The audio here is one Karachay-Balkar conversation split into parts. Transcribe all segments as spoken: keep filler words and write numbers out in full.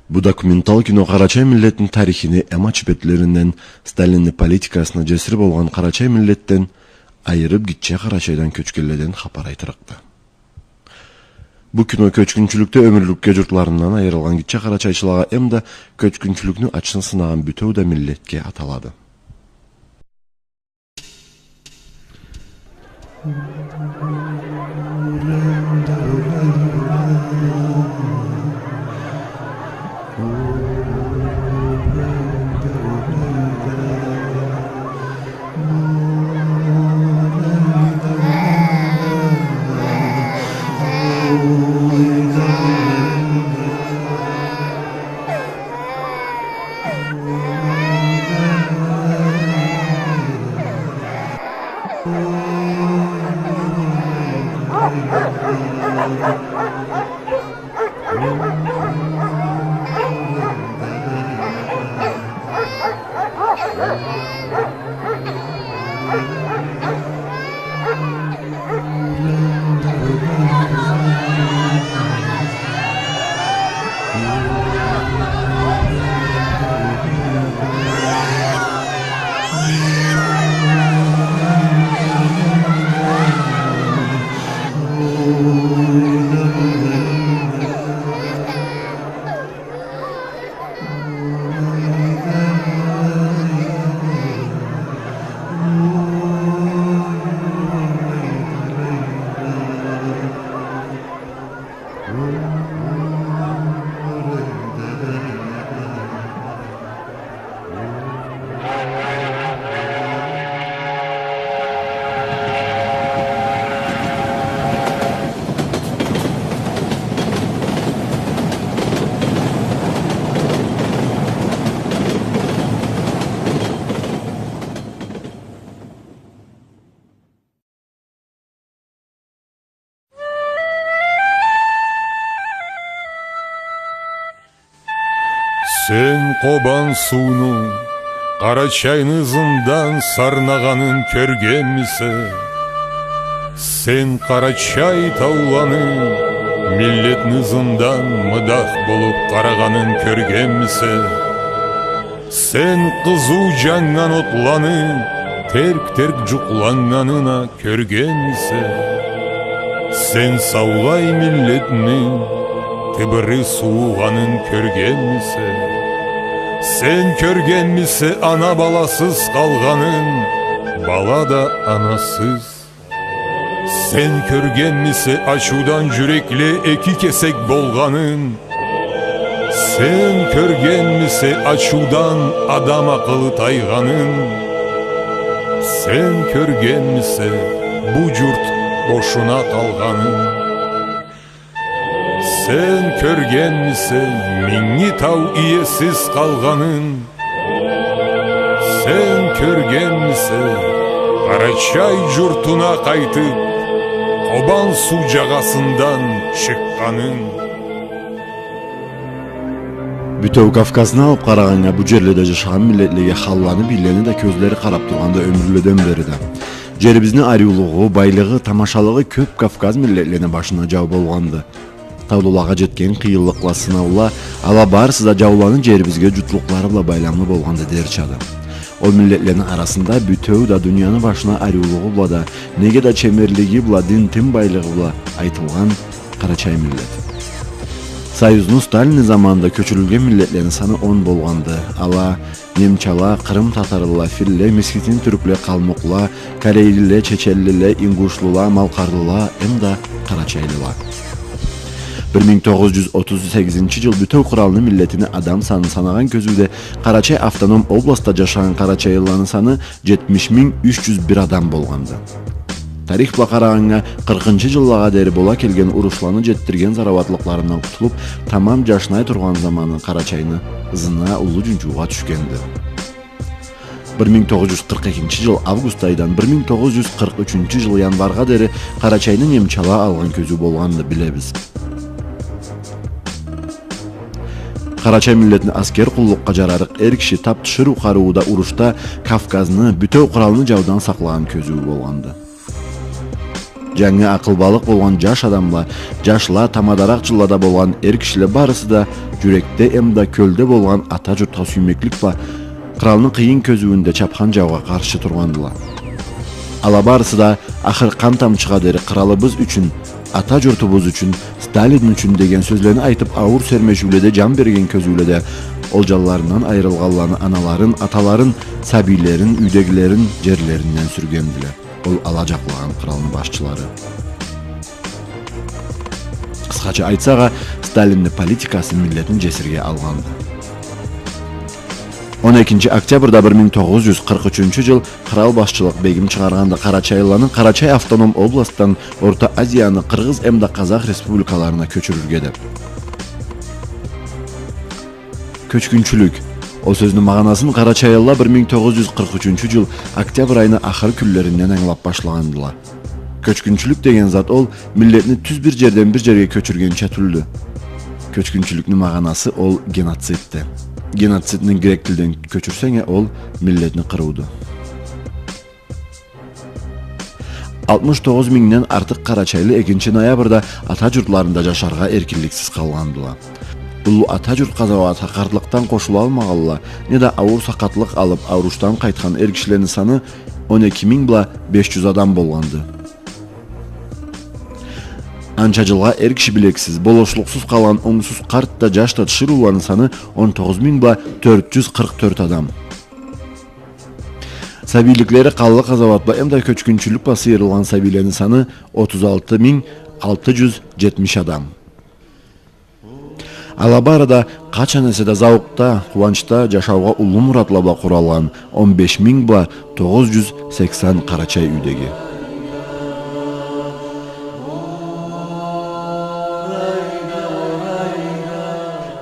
Бу документал кино къарачай миллетни тарихини эм ач бетлеринден, Сталинни политикасына жесир болгъан къарачай миллетден айырып, гитче Къарачайдан кёчгенледен хапар айтырыкъды. Бу кино кёчгюнчюлюкде ёмюрлюкге журтларындан айырылгъан гитче къарачайчылагъа эмда кёчгюнчюлюкню ачын сынагъан бютеу да миллетге аталады. Сен Къобан сууну, Къарачайны ызындан сарнагъанын кёргенмисе? Сен Къарачай тауланы миллетни ызындан мыдах болуп къарагъанын кёргенмисе? Сен къызыу жаннган отланы терк-терк жукъланнганын а кёргенмисе? Сен саулай миллетни тыбыры суугъанын кёргенмисе? Сен кёргенмисе ана баласыз къалгъанын, бала да анасыз? Сен кёргенмисе ачыудан жюрекле эки кесек болгъанын? Сен кёргенмисе ачыудан адам акъылы тайгъанын? Сен кёргенмисе бу журт бошуна къалгъанын? Сен кёргенмисе Минги тау иесиз къалгъанын? Сен кёргенмисе Къарачай журтуна къайтып, Къобан суу жагъасындан чыкъгъанын? Бютеу Кавказны алып къарагъаннга, бу жерледе жашагъан миллетлеге халланы, бийлени да кёзлери къарап тургъанды ёмюрледен бери да. Жерибизни ариулугъу, байлыгъы, тамашалыгъы кёп Кавказ миллетлени башына жау болгъанды. Таулулагъа жетген къыйынлыкъла, сынаула, ала барысы да жауланы жерибизге жутлукълары бла байламлы болгъанды дерчады. Ол миллетлени арасында бютеу да дунияны башына ариулугъу бла да, неге да чемерлиги бла, дин-тин байлыгъы бла айтылгъан къарачай миллет. Союзну, Сталинни заманында кёчюрюлген миллетлени саны он болгъанды. Ала немчала, къырым татарлыла, филле, месхетин тюркле, къалмукъла, корейлиле, чеченлиле, ингушлула, малкъарлыла эмда къарачайлыла. Бир минг тогъуз жюз отуз сегизинчи жыл бютеу къуралны миллетини адам санын санагъан кёзюуде Къарачай автоном областда жашагъан къарачайлыланы саны жетмиш минг юч жюз бир адам болгъанды. Тарих бла къарагъаннга, къыркъынчы жыллагъа дери бола келген урушланы жетдирген зарауатлыкъларындан къутулуп, тамам жашнай тургъан заманы Къарачайны ызына уллу жунчуугъа тюшгенди. Бир минг тогъуз жюз къыркъ экинчи жыл август айдан бир минг тогъуз жюз къыркъ ючюнчю жыл январгъа дери Къарачайны немчала алгъан кёзюу болгъанын билебиз. Къарачай миллетни аскер къуллукъгъа жарарыкъ эр киши, тап тиширыу къарыууда урушда Кавказны, бютеу къуралны жаудан сакълагъан кёзюу болгъанды. Джангы акъылбалыкъ болгъан джаш адамла, джашла, тамадаракъ джыллада болгъан эр кишиле барысы да джюрекде эмда кёлде болгъан ата джуртха сюймеклик бла, къралны къыйын кёзюуюнде чапхан джаугъа къаршы тургъандыла. Ала барысы да ахыр къан тамчыгъа дери къралыбыз ючюн, ата джуртубуз ючюн, Сталин ючюн деген сёзлени айтып, ауур сермешиуледе джан берген кёзюуледе ол джанларындан айырылгъанланы аналарын, аталарын, сабийлерин, юйдегилерин джерлеринден сюргендиле. Ол ала джакълагъан къралны башчылары. Къысхача айтсакъ а, Сталинни политикасы миллетни джесирге алгъанды. Он экинчи октябрда бир минг тогъуз джюз къыркъ ючюнчю джыл кърал башчылыкъ бегим чыгъаргъанды къарачайлыланы Къарачай автоном областдан Орта Азияны къыргъыз эмда къазах республикаларына кёчюрюрге деп. Кёчгюнчюлюк. Ол сёзню магъанасын къарачайлыла бир минг тогъуз джюз къыркъ ючюнчю джыл октябрь айны ахыр кюнлеринден ангылап башлагъандыла. Кёчгюнчюлюк деген зат ол миллетни тюз бир джерден бир джерге кёчюргенча тюлдю. Кёчгюнчюлюкню магъанасы ол геноцидди. Геноцидни грек тилден кёчюрсенг а, ол миллетни къырыуду. Алтмыш тогъуз мингден артыкъ къарачайлы экинчи ноябрда ата джуртларында джашаргъа эркинликсиз къалгъандыла. Уллу ата джурт къазауатха къартлыкъдан къошулалмагъанла, неда ауур сакъатлыкъ алып, аурушдан къайтхан эр кишилени саны он эки минг бла беш джюз адам болгъанды. Анча джылгъа эр киши билексиз, болушлукъсуз къалгъан онгсуз къарт да, джаш да тиширыуланы саны он тогъуз минг бла тёрт джюз къыркъ тёрт адам. Сабийликлери къанлы къазауат бла эмда кёчгюнчюлюк бла сыйырылгъан сабийлени саны отуз алты минг алты джюз джетмиш адам. Ала бары да къачан эсе да зауукъда, къууанчда, джашаугъа уллу муратла бла къуралгъан он беш минг бла тогъуз джюз сексен къарачай юйдеги.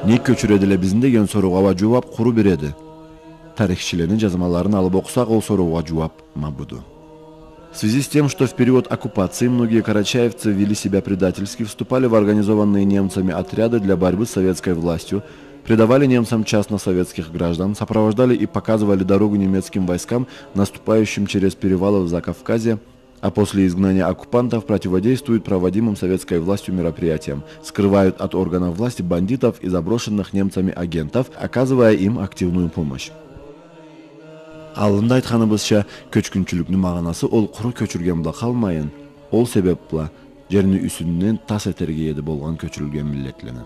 Нек кёчюредиле бизни деген соруугъа уа джууап къуру бир эди. Тарихчилени джазмаларын алып окъусакъ, ол соруугъа джууап ма буду. В связи с тем, что в период оккупации многие карачаевцы вели себя предательски, вступали в организованные немцами отряды для борьбы с советской властью, предавали немцам частно советских граждан, сопровождали и показывали дорогу немецким войскам, наступающим через перевалы в Закавказье, а после изгнания оккупантов противодействуют проводимым советской властью мероприятиям, скрывают от органов власти бандитов и заброшенных немцами агентов, оказывая им активную помощь. Аллында айтханыбызча, кёчгюнчюлюкню магъанасы ол къуру кёчюрген бла къалмайын, ол себеп бла джерни юсюнден тас этерге эди болгъан кёчюрюлген миллетлени.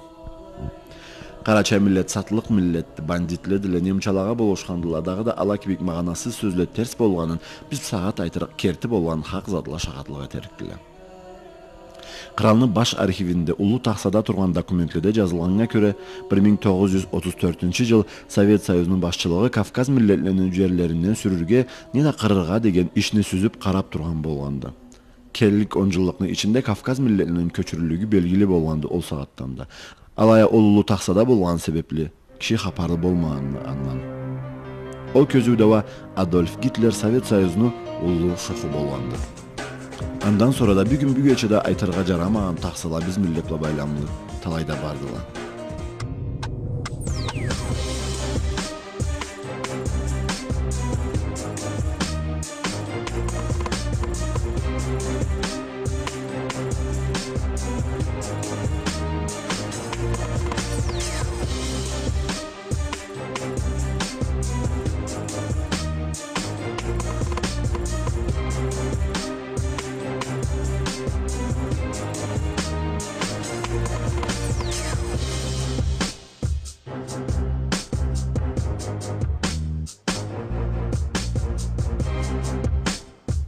Къарачай миллет сатлыкъ миллетди, бандитледиле, немчалагъа болушхандыла, дагъыда ала кибик магъанасыз сёзле терс болгъанын биз бусагъат айтырыкъ керти болгъан хакъ затла шагъатлыкъ этерикдиле. Къралны баш архивинде уллу тахсада тургъан документледе джазылгъаннга кёре, бир минг тогъуз джюз отуз тёртюнчю джыл Совет Союзну башчылыгъы Кавказ миллетлерини джерлеринден сюрюрге, неда къырыргъа деген ишни сюзюп къарап тургъан болгъанды. Келлик он джыллыкъны ичинде Кавказ миллетлерини кёчюрюлюгю белгили болгъанды ол сагъатдан да. Алай а ол уллу тахсада болгъаны себепли, киши хапарлы болмагъанды андан. Ол кёзюуде уа Адольф Гитлер Совет Союзну уллу шоху болгъанды. Андан сора да бюгюн-бюгече да айтыргъа джарамагъан тахсала биз миллет бла байламлы талайда бардыла.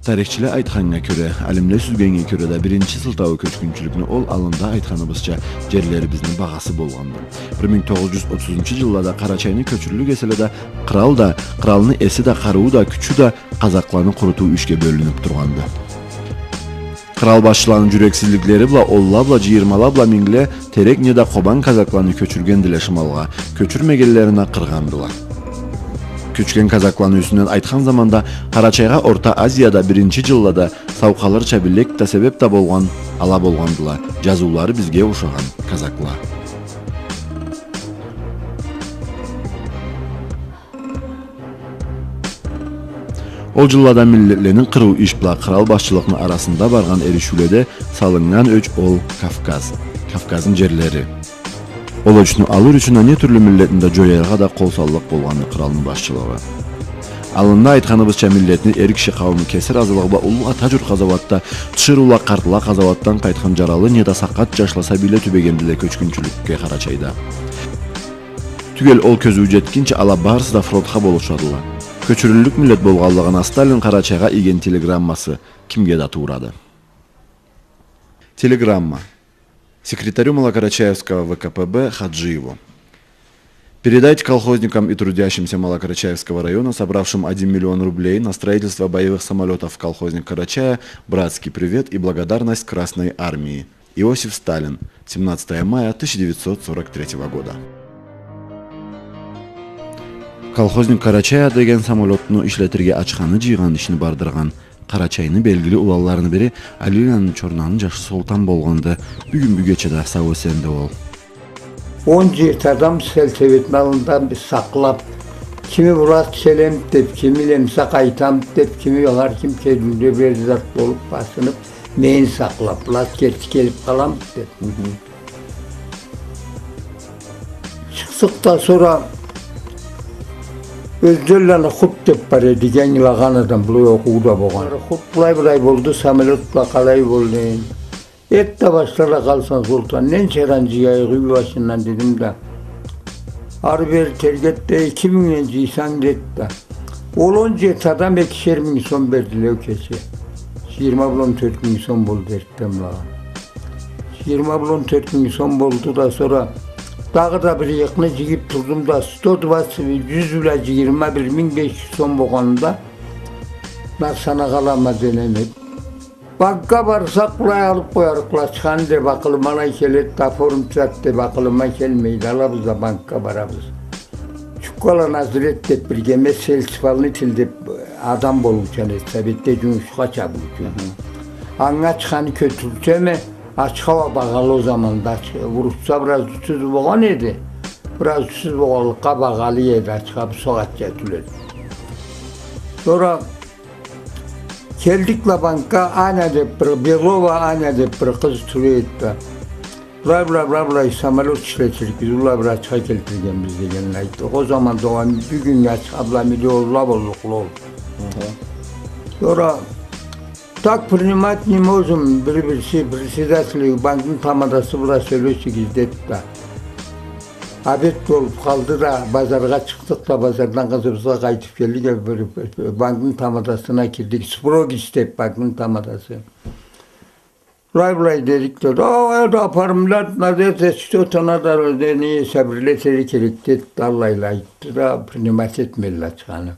Тарихчиле айтханнга кёре, алимле сюзгеннге кёре да, биринчи сылтауу кёчгюнчюлюкню ол аллында айтханыбызча джерлерибизни багъасы болгъанды. Бир минг тогъуз джюз отузунчу джыллада Къарачайны кёчюрлюк эселе да, кърал да, къралны эси да, къарыуу да, кючю да къазакъланы къурутуу ючюн бёлюнюп тургъанды. Кърал башчыланы джюрексизликлери бла онла бла, джыйырмала бла мингле Терек неда Къобан казакланы кёчюргендиле шымалгъа, кёчюрмегенлерин а къыргъандыла. Кёчген казакланы юсюнден айтхан заманда, Къарачайгъа Орта Азияда биринчи джыллада сау къалырча билек да, себеп да болгъан ала болгъандыла, джазыулары бизге ушагъан казакла. Ол джыллада миллетлени къырыу иш бла кърал башчылыкъны арасында баргъан эришиуледе салыннган ёч ол Кавказ, Кавказны джерлери. Ол ёчню алыр ючюн а не тюрлю миллетни да джояргъа да къол саллыкъ болгъанды къралны башчылыгъы. Аллында айтханыбызча, миллетни эр киши къаууму кеси разылыгъы бла уллу Ата джурт къазауатда, тиширыула къартла къазауатдан къайтхан джаралы неда сакъат джашла, сабийле тюбегендиле кёчгюнчюлюкге Къарачайда. Тюгел, ол кёзюу джетгинчи ала барысы да фронтха болушадыла. Кёчюрюллюк миллет болгъанлыгъына Сталин Къарачайгъа ийген телеграммасы кимге да туурады. Телеграмма. Секретарю Малокарачаевского В К П Б Хаджиеву. Передайте колхозникам и трудящимся Малокарачаевского района, собравшим один миллион рублей на строительство боевых самолётов в колхозник Карачая, братский привет и благодарность Красной Армии. Иосиф Сталин, семнадцатое мая тысяча девятьсот сорок третьего года. Колхозник Карачая деген самолётну ишлетирге ачханы, джыйгъан ишни бардыргъан Къарачайны белгили уланларыны бири Алиланы Чорнаны джашы Солтан болгъанды. Бюгюн-бюгече да сау-эсенди ол. Он джети адам сельсоветни аллында биз сакълаб, кими Бурат келем деб, кими Лемса къайтам деб, кими хар ким келгинде бир зат болуб, басыныб, мени сакълаб, Бурат керти келиб къалам деб. Хы-хы. Чыкъдыкъ да, сора Ёзденланы Хут деб бар эди, ангылагъан адам, былай окъуу да болгъан. Хут былай-былай болду, самолёт бла къалай болду. Эт да башлада къалсанг, Солтан, ненча адам джыяйыкъ юй башындан, дедим да. Ары-бери тергеди да, эки мингден джыйсанг, деди да. Ол он джети адам экишер минг сом бердиле ол кече. Джыйырма бла он тёрт минг сом болду эртден былагъа. Джыйырма бла он тёрт минг сом болду да, сора дагъыда бир ыйыкъны джыйыб турдум да, сто двадцать, джюз бла джыйырма бир минг беш джюз сом болгъанында, нарсанагъа алама денеме. Банкга барсакъ, былай алыб къоярыкъла ачханы деб акъылыма алай келеди да, оформить эт деб акъылыма келмейди. Алабыз да банкга барабыз. Чуккала Назрет деб бир кеме, фельдисполнитель деб адам болуучан эди, Советде джумушха чабыучан. Хы-хы. Анга ачханы кёлтюртеме, ачха уа багъалы ол заманда, ачха, урусча бир аз джютюз болгъан эди. Бир аз джютюз болгъанлыкъгъа багъалы эди ачха, бусагъатча тюл эди. Сора келдик ла банкга, Аня деб бир, Белова Аня деб бир къыз тура эди да. Былай, былай, былай, былай, самолёт ишлетирик биз, былай бир ачха келтиргенбиз дегенин айтдыкъ. Ол заманда огъай, бюгюннгю ачха бла миллионла боллукъла ол. Хы-хы. Сора так принимать не можем, бир-бирси, председатель, банкны тамадасы бла сёлешигиз, деди да. Обед болуб къалды да, базаргъа чыкъдыкъ да, базардан къызыбызгъа къайтыб келдик, э, бир, бир, банкны тамадасына кирдик. Спрогис деб банкны тамадасы. Былай-былай дедик да, да, это оформлять надо, это что-то надо, не, сабирле этери керек, деди да, аллайла айтды да, принимать этмедиле ачханы.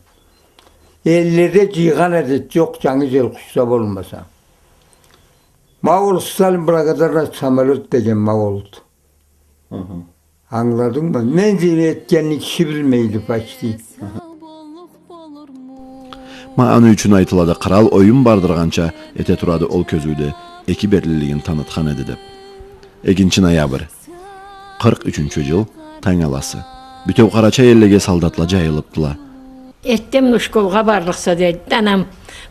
Элледе джыйгъан адет джокъ, джангы джел къушса болмаса. Ма ол Сталин благодарность самолёт деген ма олду. Хы-хы. Ангыладынгмы? Мен да этгенни киши билмейди почти. Ма аны ючюн айтылады, кърал оюн бардыргъанча эте турады ол кёзюуде, эки бетлилигин танытхан эди деб. Экинчи ноябрь. Къыркъ ючюнчю джыл, танг аласы. Бютеу Къарачай эллеге солдатла джайылыбдыла. Эртденбла школгъа барлыкъса, дейди анам,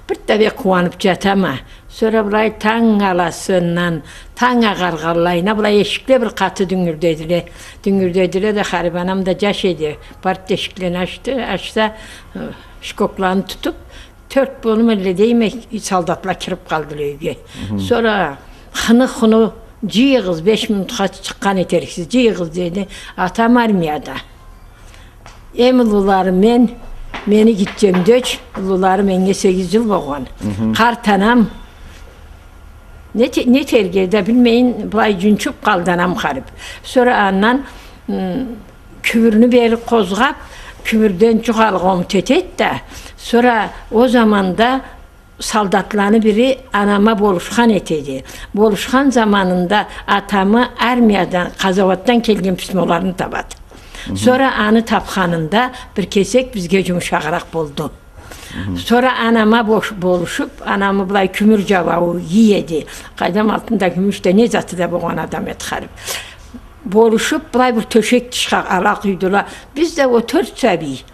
бир да бек къууаныб джатама. Сора былай танг аласындан, танг агъаргъанлайына, былай эшикле бир къаты дюнгюрдедиле. Дюнгюрдедиле да, харип анам да джаш эди. Барыб да эшиклени ачды, ачса, э, шкокланы тутуб, тёрт болум элле дейме, солдатла кириб къалдыла юйге. Хы-хы. Сора хыны-хуну, джыйыгъыз, беш минутха чыкъгъан этериксиз, джыйыгъыз, деди. Атам армияда. Эм уллулары мен, мени гитчемде юч, уллулары меннге сегиз джыл болгъан. Хы-хы. Къарт анам, не те-, не этерге да билмейин, былай джунчуб къалды анам харип. Сора андан, м, кюбюрню бери къозгъаб, кюбюрден джукъ алыргъа умут этеди да, сора ол заманда солдатланы бири анама болушхан этеди. Болушхан заманында атамы армиядан, къазауатдан келген письмоларын табады. Хы-хы. Сора аны тапханында бир кесек бизге джумушагъыракъ болду. Хы-хы. Сора анама бош-, болушуб, анамы былай кюмюр джабыуу иеди. Къайдам, алтын да, кюмюш да, не заты да болгъан адам эди харип. Болушуб, былай бир тёшек тышха ала къуйдула. Биз да ол тёрт сабий.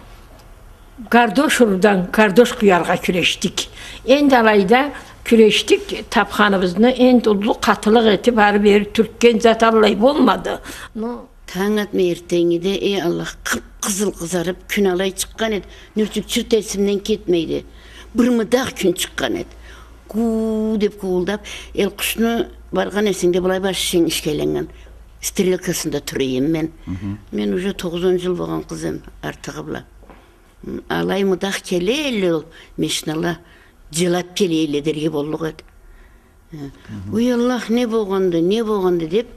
Гардош урудан, гардош къуяргъа кюрешдик. Энди алайда кюрешдик, тапханыбызны энди уллу къатылыкъ этип, ары-бери тюртген зат аллай болмады. Но танг атмай эртденнгиде, эй Аллах, къып-къызыл къызарып, кюн алай чыкъгъан эди, нюртюк чырт эсимден кетмейди. Бир мыдах кюн чыкъгъан эди. Гуу деп гуулдап, элкъушну баргъан эсенг да былай башы шенгишге айланнган стрелкасында тура эдим мен. Мен уже тогъуз-он жыл болгъан къыз эдим артыгъы бла. Алай мыдах келе элле ол машинала, жылап келе элле дерге боллукъ эди. Уй Аллах, не болгъанды, не болгъанды деп,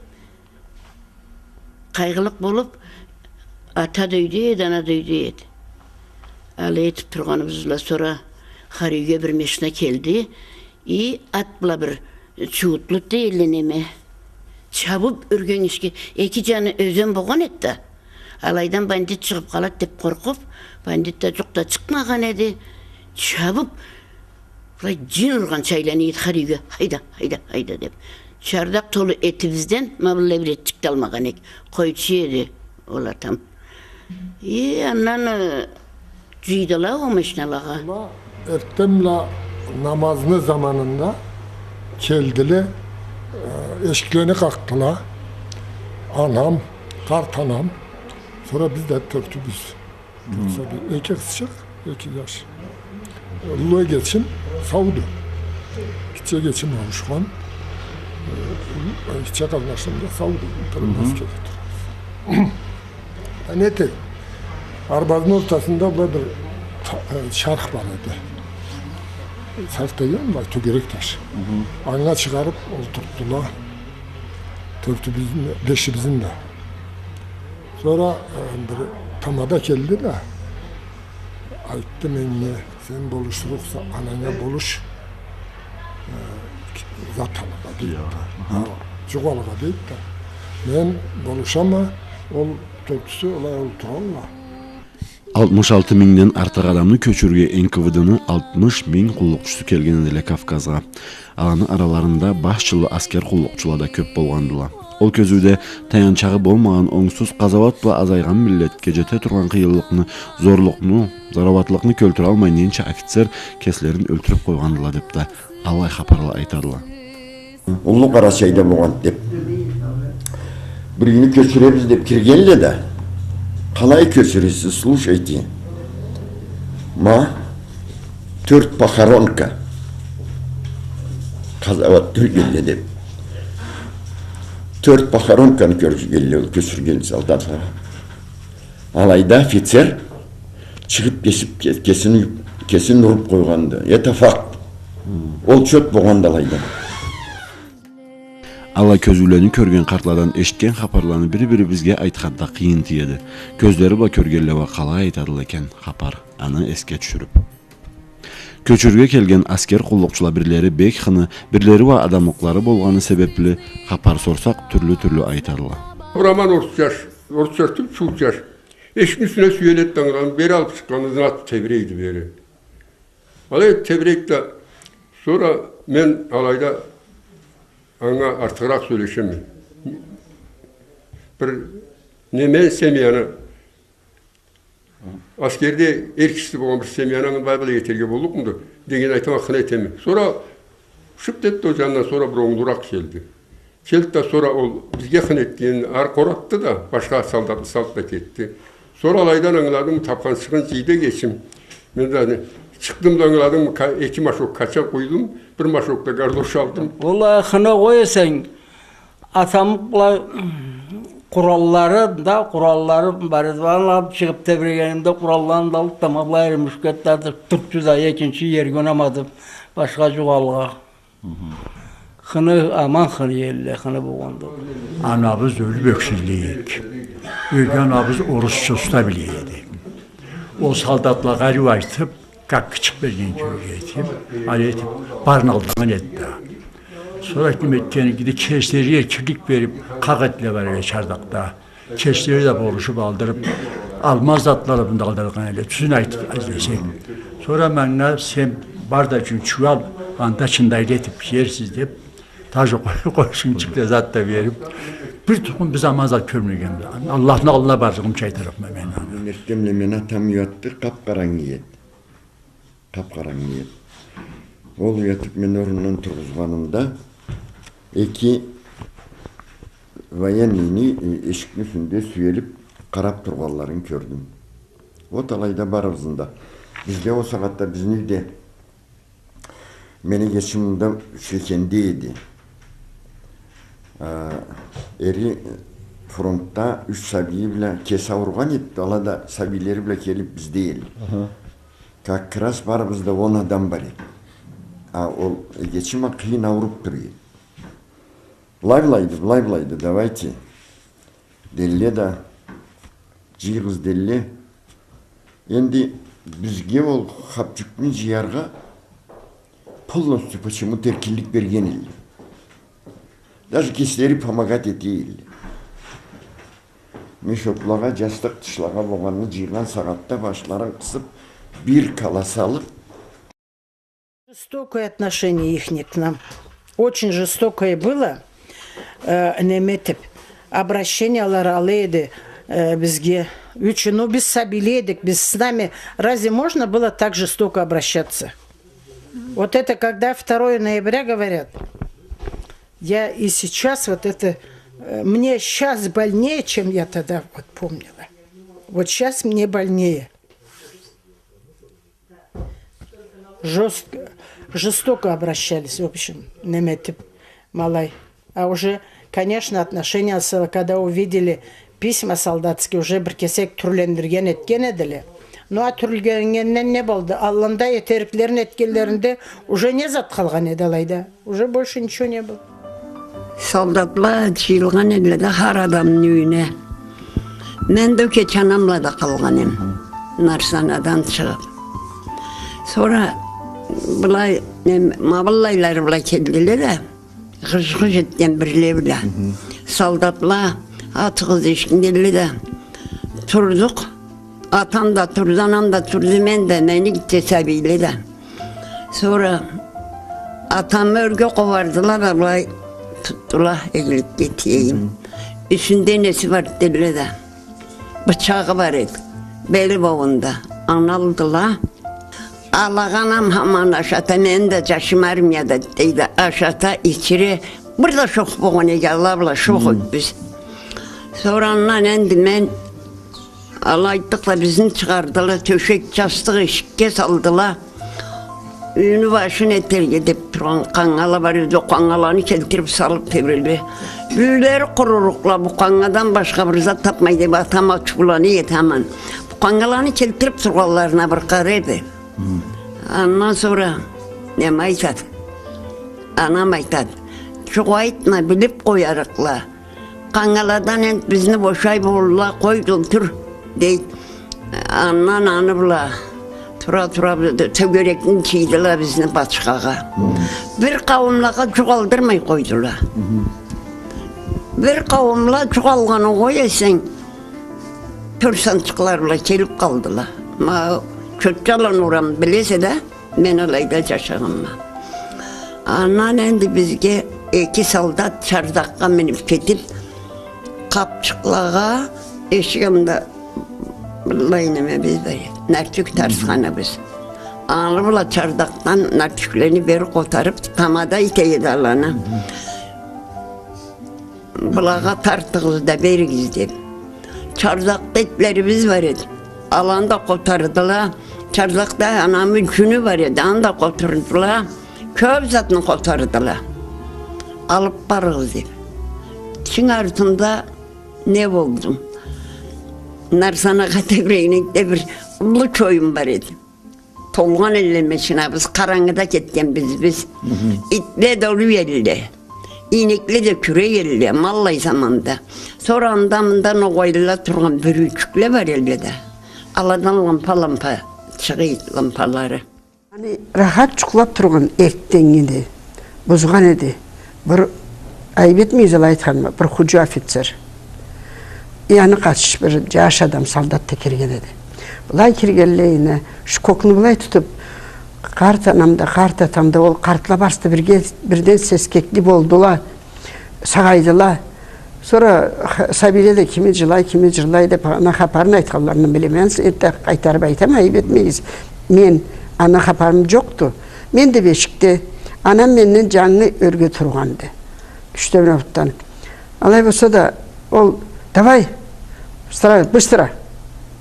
къайгъылыкъ болуп, ата да юйде эди, ана да юйде эди. Алай этип тургъаныбыз бла сора хар юйге бир машина келди. И ат бла бир чууутлу да элле неме. Чабып ёрге энгишге, эки жаны ёзен болгъан эди да. Алайдан бандит чыгъып къалады деп къоркъуп, бандит да жукъ да чыкъмагъан эди. Чабып, былай жин ургъанча айлана эди хар юйге, хайда, хайда, хайда деп. Чардакъ толу этибизден ма быллай бир этчик да алмагъан эдик. Къойчу эди ол атам. И андан, э, жыйдыла ол машиналагъа. Ала эртденбла намазны заманында келдиле, э, эшиклени къакъдыла. Анам, къарт анам, сора биз да тёртюбюз. Тёртюбюз, эки къызчыкъ, эки жаш. Уллу эгечим сауду. Гитче эгечим ауушхан. Э, гитче къарнашым да сауду. Тырмаз келе турабыз. А не этейик? Арбазны ортасында былай бир та-, э, шарх бар эди. Шарх деген былай тёгерек таш. Анга чыгъарып олтуртдула. Тёртюбюзню, бешибизни да. Сора, э, бир тамада келди да, айтды меннге, сен болушурукъса, ананга болуш, э, зат алыргъа, дейди да. Жукъ алыргъа, дейди да. Мен болушама, ол тёртюсю алай олтуралла. Алтмыш алты мингден артыкъ адамны кёчюрюрге Н К В Д-ны алтмыш минг къуллукъчусу келген эдиле Кавказгъа. Аланы араларында баш джыллы аскер къуллукъчула да кёб болгъандыла. Ол кёзюуде таянчагъы болмагъан, онгсуз къазауат бла азайгъан миллетге джете тургъан къыйынлыкъны, зорлукъну, зарауатлыкъны кёлтюралмай, ненча офицер кеслерин ёлтюрюб къойгъандыла деб да аллай хапарла айтадыла. Уллу Къарачайда болгъан деб. Бир кюню кёчюребиз деб киргенле да, къалай кёчюресиз, слушайте. Ма, тёрт похоронка. Къазауат тёлгенле деб. Тёрт похоронканы кёргюзгенле, ол кёчюрген солдатлагъа. Алайда офицер чыгъыб кесиб, ке-, кесин уюб, кесин уруб къойгъанды. Это факт. Ол чот болгъанды алайда. Аллай кёзюулени кёрген, къартладан эшитген хапарланы бири-бирибизге айтханнга къыйын тиеди. Кёзлери бла кёргенле уа къалай айтадыла экен хапар, аны эсге тюшюрюб. Кёчюрюрге келген аскер къуллукъчула бирлери бек хыны, бирлери уа адамлыкълары болгъаны себебли, хапар сорсакъ, тюрлю-тюрлю айтадыла. Роман орус джаш, орус джаш тюл, чуут джаш. Эшикни юсюне сюеледи да, ангыладым, бери алыб чыкъгъанды, зат тебирейди бери. Алай тебирейди да, сора мен алайда анга артыгъыракъ сёлешеме. Бир неме семьяны, аскерде эр кишиси болгъан бир семьяны ангы былай этерге боллукъмуду деген айтама, хыны этеме. Сора шып этди ол джанындан, сора бир онгдуракъ келди. Келди да, сора ол бизге хыны этгенин ары къоратды да, башха солдатны салды да кетди. Сора алайдан ангыладым, табханчыгъын джыйды эгечим. Мен да чыкъдым да, ангыладым, ка-, эки машок качан къуйдум, бир машок да гардош алдым. Уаллахи, хыны къой эсенг, атамыкъла къураллары да, къураллары бар эди. Аны алыб чыгъыб тебирегенимде, къуралларын да алыб да, ма былай мушкет да атыб, тюртдю да, экинчи джерге унамады, башха джукъ алыргъа. Хыны, аман хыны элле, хыны болгъанды. Анабыз ёлюб ёксюзлейик. Ёлген анабыз орусча уста биле эди. Ол солдатлагъа ариу айтыб, гаккычыкъ берген кибик этиб, алай этиб, барын алдан эди да. Сора ким этгени кибик, кеслери эркинлик бериб, къакъ этдиле бар эди чардакъда. Кеслери да болушуб алдырыб, алмаз затларын да алдыргъан эди, тюзюн айтыб излесенг. Сора манга, сен бар да джюн чууу ал, анда чындайлы этиб джерсиз деб, даже къой-, къойшунчукъ да зат да бериб, бир тукъум биз аман зат кёрмегенбиз. Аллахны аллына барлыгъымча айтырыкъма мен аны. Эртденбла мени атам уятды, къап-къарангы эди. Къап-къарангы эди. Ол уятып мени орнумдан тургъузгъанында, эки военныйни, э, эшикни юсюнде сюелип къарап тургъанларын кёрдюм. Вот алайда барыбызны да. Бизде ол сагъатда бизни юйде Мени эгечим мында Ючкекенде эди. А, эри фронтда юч сабийи бла кеси ауругъан эди, ала да сабийлери бла келип бизде эдиле. Аха. Как раз барыбыз да он адам бар эдик. А ол эгечим а къыйын ауруп тура эди. Былай-былайды, былай-былайды, давайте. Делле да, джыйыгъыз делле. Энди бизге ол хапчюкню джыяргъа полностью почему-то эркинлик берген эдиле. Даже кеслери помогать эте эдиле. Мешоклагъа, джастыкъ тышлагъа болгъанны джыйгъан сагъатда башларын къысып, бир кала салып, Жестокое отношение ихнее к нам. Очень жестокое было, э, неме этип, обращениялары алай эди, э, бизге. Ючюн, ну, биз сабийле эдик, биз с нами, разве можно было так жестоко обращаться? Вот это, когда второе ноября говорят, я и сейчас вот это, э, мне щас больнее, чем я тогда вот помнила. Вот щас мне больнее. Жёстко, жестоко обращались, в общем, неме этип, ма алай. А уже, конечно, отношениясы, когда увидели письма солдатские, уже бир кесек тюрлендирген этген эдиле. Ну, а тюрлендиргенден не болду? Аллында этериклерин этгенлеринде уже не зат къалгъан эди алайда? Уже больше ничего не было. Солдатла джыйылгъан эдиле да хар адамны юйюне. Мен да кеч анамла да къалгъан эм. Нарсанадан чыгъып. Сора былай, эм, ма былайлары бла келдиле да, гъыж-гъыж этген бирле бла. Солдатла, атыгъыз эшикни делле да, турдукъ. Атам да турду, анам да турду, мен да, мени гитче сабийле да. Сора атамы ёрге къобардыла да, былай тутдула, игиликге тиейим. Юсюнде неси бар делле да. Бычагъы бар эди. Бели бобунда. Аны алдыла. Алагъа анам хаман ашата, мени да джашым армияда, дейди, ашата, ичире. Бир да шох болгъан эди, ала бла шох эдик биз. Сора андан энди мен Алай айтдыкъ да, бизни чыгъардыла, тёшек, джастыкъ эшикге салдыла. Юйню башын этерге деп тургъан къангала бар эди, къангаланы келтирип салып тебреле. Юйлери къурурукъла, бу къангадан башха бир зат тапмай деп, атам ачыулана эди аман. Бу къангаланы келтирип тургъанларына бир къара эди. Андан сора неме айтады? Анам айтады: «Джукъ айтма, билип къоярыкъла. Къангаладан энди бизни бошай болурла, къой да олтур», — дейди. Андан аны бла тура-тура бу-, тёгерекни джыйдыла бизни бачхагъа. Бир къауумлагъа джукъ алдырмай къойдула. Бир къауумла джукъ алгъанын къой эсенг, тёрт санчыкъла бла келип къалдыла. Ма Чотчаланы орамын билесе да, мен алайда джашагъанма. Андан энди бизге эки солдат чардакъгъа минип кетип, къапчыкълагъа, эшик анда былай немебиз бар эди, нартюх тарсханыбыз. Аны бла чардакъдан нартюхлени бери къотарып, тамада эте эди аланы. Былагъа тартыгъыз да беригиз деп. Чардакъда итлерибиз бар эди. Аланы да къотардыла. Чардакъда анамы джюню бар эди. Аны да къотардыла. Кёп затны къотардыла. Алып барыгъыз деп. Тишинг артында не болду? Нарсанагъа тебрегенде бир уллу чоюм бар эди. Толгъан элле машинабыз, къарангыда кетгенбиз биз. Итле долу элле. Ийнекле да кюрей элле, ма аллай заманда. Сора анда-мында ногъайлыла тургъан бюрюйчюкле бар элле да. Аладан лампа-лампа чыгъа эди, лампалары. Аны рахат джукълап тургъан эртденнгини бузгъан эди. Бир айып этмегиз алай айтханыма, бир худжу офицер. И аны къатыш бир джаш адам, солдат да кирген эди. Былай киргенлейине, шкокну былай тутуп, къарт анам да, къарт атам да, ол къартла барысы да бирге, бирден сескекли болдула, сагъайдыла. Сора ха-, сабийле да кими джылай, кими джырлай деп, аны хапарын айтханларындан билеме. Энтда къайтарып айтама, айып этмегиз. Мен, аны хапарым джокъду. Мен да бешикде, анам менден джангы ёрге тургъанды. Ючден, алтыдан. Алай болса да, ол: «Давай, быстро, быстро.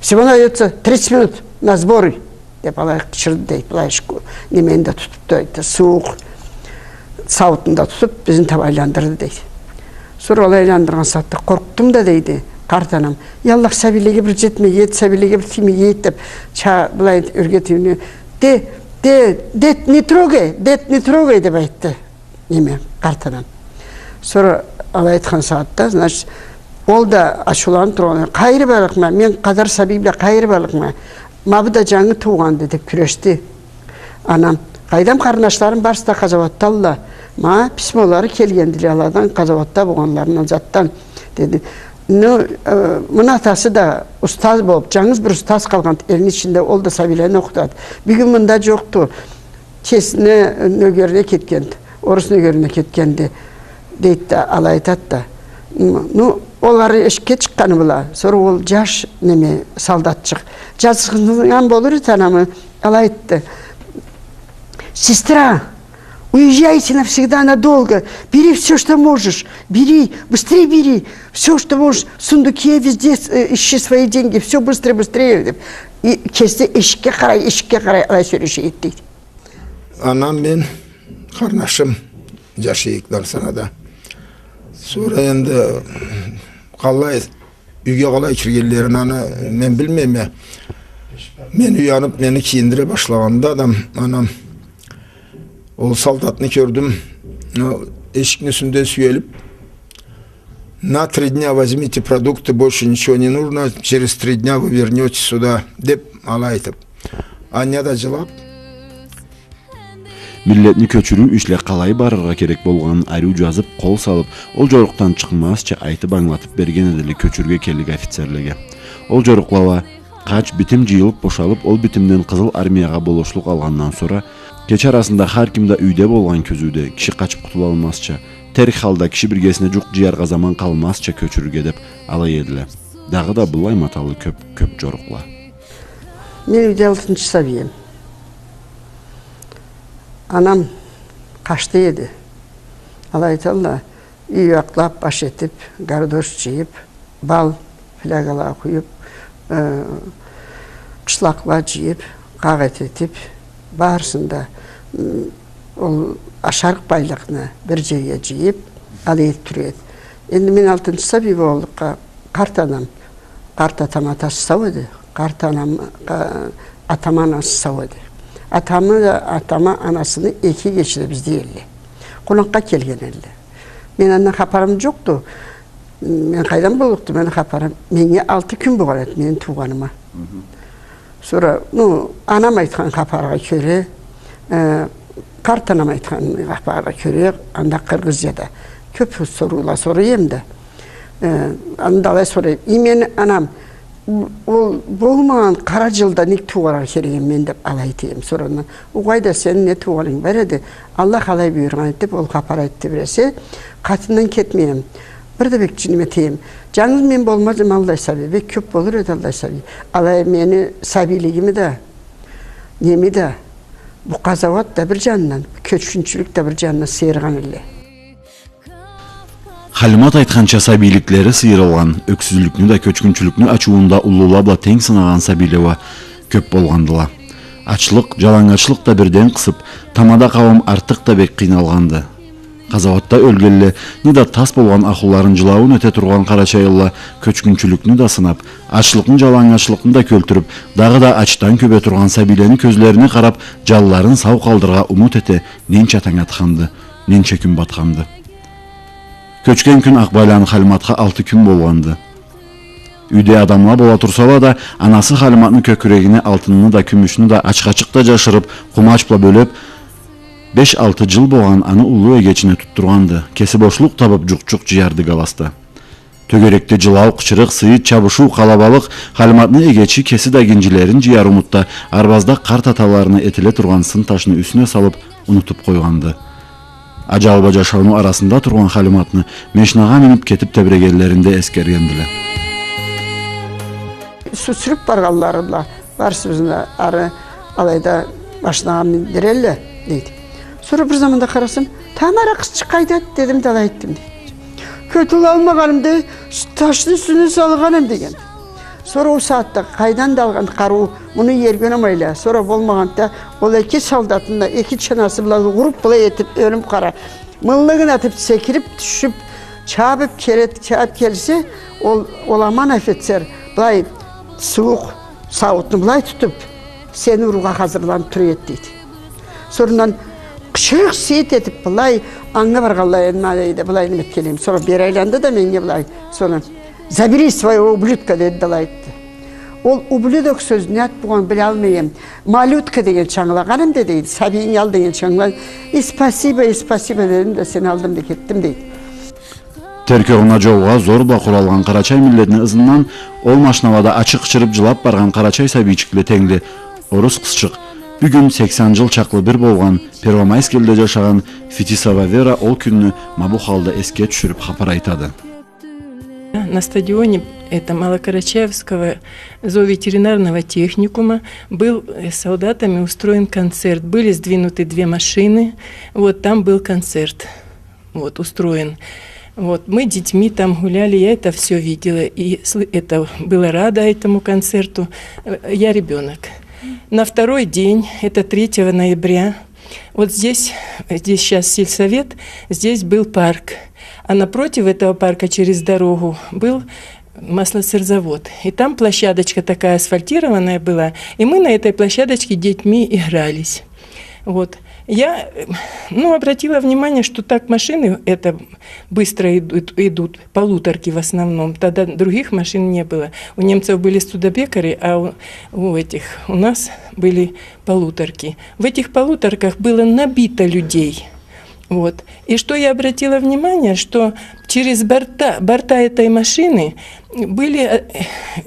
Всего найдётся тридцать минут на сборы», — деп, алай къычырды, дейди. Былай эшик, немени да тутуп, дейди, сууукъ сауутну да тутуп, бизни таба айландырды, дейди. Сора алай айландыргъан сагъатда къоркъдум да, дейди, къарт анам: «Я Аллах, сабийлеге бир джетмегей эди, сабийлеге бир тиймегей эди», — деп, ча-, былай ёрге тиймегей эди. «Дед, дед, дед, не трогай, дед, не трогай», — деп айтды. Неме, къарт анам. Сора алай айтхан сагъатда, значит, ол да ачыуланып тургъан: «Къайры барлыкъма, мен къадар сабий бла къайры барлыкъма? Ма бу да джангы туугъанды», — деп кюрешди анам. «Къайдам, къарындашларым барысы да къазауатдалла. Ма письмолары келгендиле аладан, къазауатда болгъанларына, затдан», — деди. «Ну, э, муну атасы да устаз болуп, джангыз бир устаз къалгъанды элни ичинде, ол да сабийлени окъутады. Бюгюн мында джокъду. Кесине нёгерине кетгенди, орус нёгерине кетгенди», — дейди да, алай айтады да. М, ну, олар эшикге чыкъгъаны бла, сора ол джаш, неме, солдатчыкъ джазыкъсыннган болур эди, анамы, алай айтды: «Сестра, уезжайте навсегда надолго. Бери всё, что можешь. Бери, быстрей бери. Всё, что можешь. В сундуке, везде, э, ищи свои деньги. Всё быстрее, быстрее», — деп. И кеси да эшикге къарай, эшикге къарай, алай сёлеше эди, дейди. Анам, мен, къарнашым джашай эдик Дарсанада. Сора энди къалай, юйге къалай киргенлерин аны мен билмейме. Мен уянып, мени кийиндире башлагъанда адам, анам, ол солдатны кёрдюм. Ол эшикни юсюнден сюелип: «На три дня возьмите продукты, больше ничего не нужно, через три дня вы вернётесь сюда», — деп, алай айтып. Аня да джылап. Миллетни кёчюрюу ишле къалай барыргъа керек болгъанын ариу джазып, къол салып, ол джорукъдан чыкъмазча айтып, ангылатып берген эдиле кёчюрюуге келлик офицерлеге. Ол джорукъла уа къач, битим джыйылып бошалып, ол битимден Къызыл Армиягъа болушлукъ алгъандан сора, кече арасында хар ким да юйде болгъан кюзюуде, киши къачып къутулалмазча, терк халда киши биргесине джукъ джыяргъа заман къалмазча кёчюрюрге деп алай эдиле. Дагъыда быллай маталы кёп, кёп джорукъла. Мен юйде алтынчы сабийим. Анам къачды эди. Алай айталла, юй акълап, баш этип, гардош джыйып, бал флягалагъа къуюп, э, къышлакъла джыйып, къагъыт этип, барысын да, м, ол ашарыкъ байлыкъны бир джерге джыйып, алай этип тура эди. Энди мен алтынчы сабий болгъанлыкъгъа, къарт анам, къарт атам, атасы сау эди, къарт анам, къа-, атам, анасы сау эди. Атамы да, атамы, анасыны эки эгечи да бизде эдиле. Къонакъгъа келген эдиле. Мен андан хапарым джокъду. Мен къайдан боллукъду мени хапарым? Меннге алты кюн болгъан эди мени туугъаныма. Мгм. Сора, ну, анам айтхан хапаргъа кёре, э, къарт анам айтхан хапаргъа кёре, анда Къыргъызияда кёп соруула сорай эдим да. Э, анда алай сорай эдим. И мени анам, ол болмагъан къара джылда нек туугъаргъа керек эдим мен деп алай айта эдим. Сора андан, угъай да, сени не туугъанынг бар эди, Аллах алай буюргъан эди деп, ол хапар айтды бир эсе, къатындан кетмей эдим. Бир да бек джыным эте эдим. Джангыз мен болмаз эдим аллай сабий, бек кёп болур эди аллай сабий. Алай мени сабийлигими да, неми да, бу къазауат да бир джанындан, кёчгюнчюлюк да бир джанындан сыйыргъан эдиле. Халимат айтханча, сабийликлери сыйырылгъан, ёксюзлюкню да, кёчгюнчюлюкню ачыуунда уллула бла тенг сынагъан сабийле уа кёп болгъандыла. Ачлыкъ, джалангачлыкъ да бирден къысып, тамада къауум артыкъ да бек къыйналгъанды. Къазауатда ёлгенлени да, тас болгъан ахлуларын джылауун эте тургъан къарачайлыла кёчгюнчюлюкню да сынап, ачлыкъны, джалангачлыкъны да кёлтюрюп, дагъыда ачдан кёбе тургъан сабийлени кёзлерине къарап, джанларын сау къалдырыргъа умут эте, ненча танг атханды, ненча кюн батханды. Кёчген кюн Акъбайланы Халиматха алты кюн болгъанды. Юйде адамла бола турсала да, анасы Халиматны кёкюрегине алтынны да, кюмюшню да, ачхачыкъ да джашырып, къумач бла бёлеп, беш-алты джыл болгъан аны уллу эгечине тутдургъанды. Кеси бошлукъ табып, джукъ-джукъ джыярды галасда. Тёгерекде джылау, къычырыкъ, сыйыт, чабышыу, къалабалыкъ, Халиматны эгечи кеси да гинжилерин джыяр умутда, арбазда къарт аталарына этиле тургъан сын ташны юсюне салып, унутуп къойгъанды. Аджаубла джашауну арасында тургъан Халиматны машинагъа миниб кетиб тебрегенлеринде эсгергендиле. Сюрюб баргъанларында барысы бизни ары алайда машинагъа миндирелле, дейди. Сора бир заманда къарасам, Тамара къызчыкъ къайдады, дедим да, алай этдим, дейди. Кётюл алмагъанымда ташны юсюне салгъанем, деген. Сора ол сагъатда къайдан да алгъан къарыу, муну иерге унамайла. Сора болмагъанда ол эки солдатын да эки чанасы бла уруб, былай этиб, ёлюб къара. Мыллыгъын атыб, секириб тюшюб, чабыб келед, чабыб келсе, ол, ол аман офицер былай сууукъ сауутну былай тутуб, сени урургъа хазырланыб тура эди, дейди. Сора андан къычырыкъ-сыйыт этиб, былай анга баргъанлай, энди ма дейди, былай неме этгенлей. Сора бери айланды да меннге былай. Сора, «Забери своего ублюдка», — деди да алай этди. Ол ублюдок сёз не зат болгъанын билалмай эдим. Малютка дегенча ангылагъан эдим да, дейди, сабийни ал дегенча ангылагъан. И спасибо, и спасибо дедим да, сени алдым да кетдим, дейди. Терк огъуна джолгъа зор бла къуралгъан къарачай миллетни ызындан ол машиналада ачы къычырыб, джылаб баргъан къарачай сабийчикле тенгли орус къызчыкъ, бюгюн сексен джыл чакълы бир болгъан Первомайскелде джашагъан Фетисова Вера ол кюнню ма бу халда эсге тюшюрюб хапар айтады. На стадионе, это, Малокарачаевского зооветеринарного техникума был, э, с солдатами устроен концерт. Были сдвинуты две машины, вот там был концерт. Вот, устроен. Вот, мы детьми там гуляли, я это всё видела, и сл-, это, была рада этому концерту. Э, я ребёнок. На второй день, это третьего ноября, вот здесь, здесь щас сельсовет, здесь был парк. А напротив этого парка, через дорогу, был маслосырзавод. И там площадочка такая асфальтированная была, и мы на этой площадочке детьми игрались. Вот. Я, э, ну, обратила внимание, что так машины это быстро идут, идут, полуторки в основном. Тогда других машин не было. У немцев были студебеккеры, а у, у этих, у нас были полуторки. В этих полуторках было набито людей. Вот. И что я обратила внимание, что через борта, борта этой машины были, э,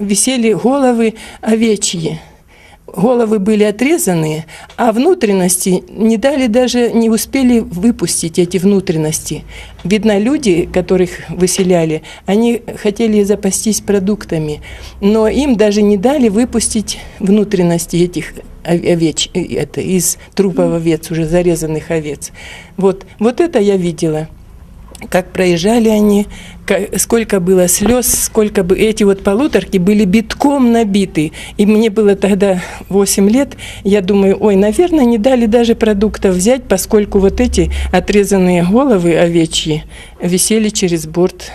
висели головы овечьи. Головы были отрезанные, а внутренности не дали даже, не успели выпустить эти внутренности. Видно, люди, которых выселяли, они хотели запастись продуктами, но им даже не дали выпустить внутренности этих ов-, овеч-, э, это, из трупов овец, уже зарезанных овец. Вот, вот это я видела. Как проезжали они, ка-, сколько было слёз, сколько бы эти вот полуторки были битком набиты. И мне было тогда восемь лет, я думаю, ой, наверное, не дали даже продуктов взять, поскольку вот эти отрезанные головы овечьи висели через борт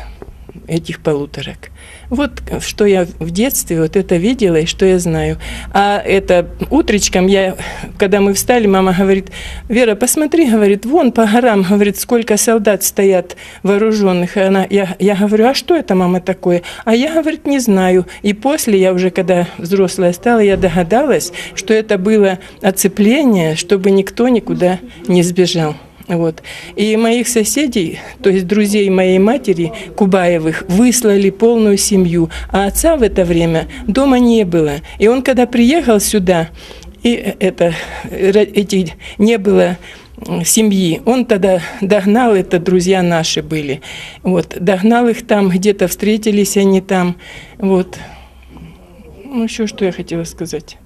этих полуторок. Вот, э, что я в детстве вот это видела и что я знаю. А это утречком я, когда мы встали, мама говорит: «Вера, посмотри, говорит, вон по горам, говорит, сколько солдат стоят вооружённых». И она, я, я говорю: «А что это, мама, такое?» А я, говорит, не знаю. И после, я уже когда взрослая стала, я догадалась, что это было оцепление, чтобы никто никуда не сбежал. Вот. И моих соседей, то есть друзей моей матери, Кубаевых, выслали полную семью. А отца в это время дома не было. И он, когда приехал сюда, и, э, это, э, ро-, эти, не было, м, семьи, он тогда догнал, это друзья наши были. Вот. Догнал их там, где-то встретились они там. Вот. Ну, ещё что я хотела сказать.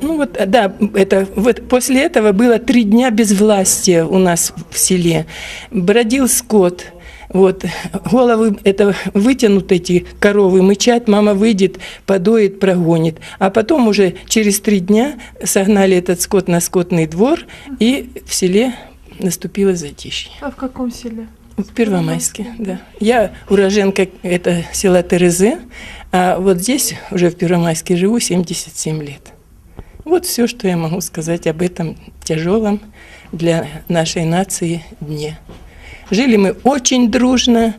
Ну вот, э, да, это, вот после этого было три дня безвластия у нас в селе. Бродил скот. Вот, головы это вытянут, эти коровы мычат, мама выйдет, подоит, прогонит. А потом уже через три дня согнали этот скот на скотный двор, и в селе наступило затишье. А в каком селе? В Первомайске, да. Я уроженка, это, села Терезы, а вот здесь, уже в Первомайске, живу семьдесят семь лет. Вот всё, что я могу сказать об этом тяжёлом для нашей нации дне. Жили мы очень дружно,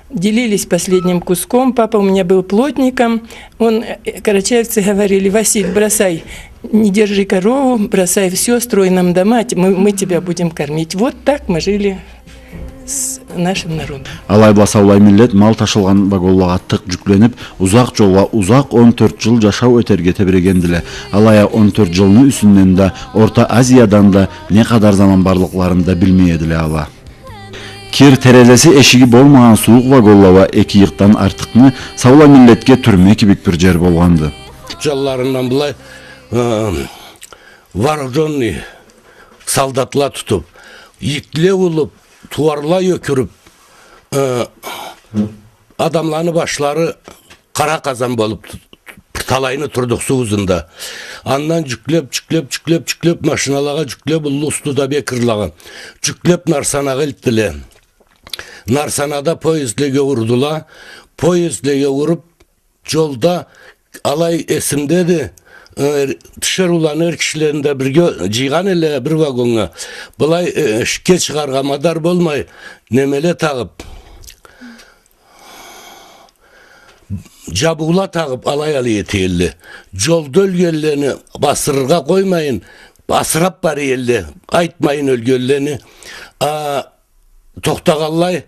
делились последним куском. Папа у меня был плотником. Он, э, карачаевцы говорили: «Василь, бросай, не держи корову, бросай всё, строй нам дома, мы, мы тебя будем кормить». Вот так мы жили. с нашим народом. Алай бла саулай миллет мал ташылгъан вагонлагъа тыкъ джюкленип, узакъ джолгъа узакъ он тёрт джыл джашау этерге тебирегендиле. Алай а он тёрт джылны юсюнден да Орта Азиядан да не къадар заман барлыкъларын да билмей эдиле ала. Кир, терезеси, эшиги болмагъан сууукъ вагонла уа эки ыйыкъдан артыкъны саулай миллетге тюрме кибик бир джер болгъанды. Джанларындан былай, э, вооружённый солдатла тутуп, итле улуп, тууарла ёкюрюп, э, адамланы башлары къара къазан болуп, т-, талайны турдукъ суу узунда. Андан джюклеп, джюклеп, джюклеп, джюклеп, машиналагъа джюклеп, уллу устуда бек ырлыгъа. Джюклеп Нарсанагъа элтдиле. Нарсанада поездлеге урдула. Поездлеге уруп, джолда алай эсимдеди, э, тиширыуланы эр кишилерин да бирге джыйгъан эле бир вагоннга. Былай, э, эшикге чыгъаргъа мадар болмай, немеле тагъып, джабыула тагъып, алай-алай эте элле. Джолда ёлгенлени басдырыргъа къоймайын, асырап бара элле, айтмайын ёлгенлени. А, тохтагъанлай,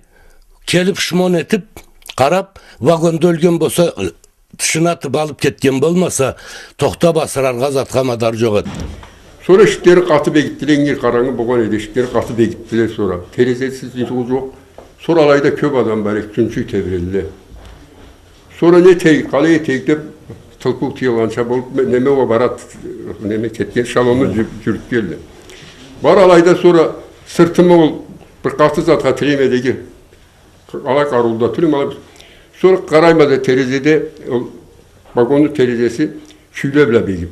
келип шмон этип, къарап, вагонда ёлген болса, тышына атып алып кетген болмаса, тохта басдырыргъа затха мадар джокъ эди. Сора эшиклери къаты бегитдиле, ингир къарангы болгъан эди, эшиклери къаты бегитдиле сора. Терезеси, джюнчюгю джокъ. Сора алайда кёп адам бар эди, джюнчюй тебирелле. Сора не этейик, къалай этейик деп, тылпыу тыйылгъанча болуп, ме-, неме уа барат, неме кетген, эшелонну джю-, джюрютгенле. Бар алайда сора сыртыма ол бир къаты затха тиремедеги, алай къарыулу да тюлюм, алай. Сора къарайма да терезеде, ол вагонну терезеси кюйле бла бегип.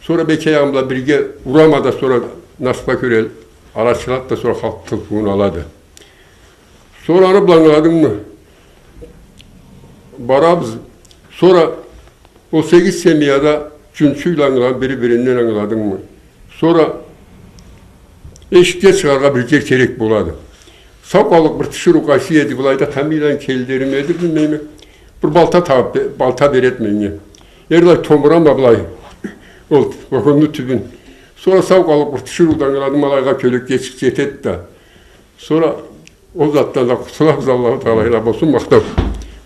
Сора бек аягъым бла бирге урама да, сора насыпха кёре алачылады да, сора халкъ тылпыуну алады. Сора аны бла, ангыладынгмы, барабыз. Сора ол сегиз семьяда джюнчюйле, ангыладынг, бири-биринден, ангыладынгмы. Сора эшикге чыгъаргъа бир джер керек болады. Сау къаллыкъ бир тиширыу къайсы эди, былайда тамийланы келдирими эди, билмейме. Бир балта табып, балта береди меннге. Эрлай томурама былай ол вагонну тюбюн. Сора сау къаллыкъ бир тиширыу да, ангыладынгмы, алайгъа кёлекчик джетеди да. Сора ол затдан да къутулабыз, Аллаху Тагъала разы болсун, махтау.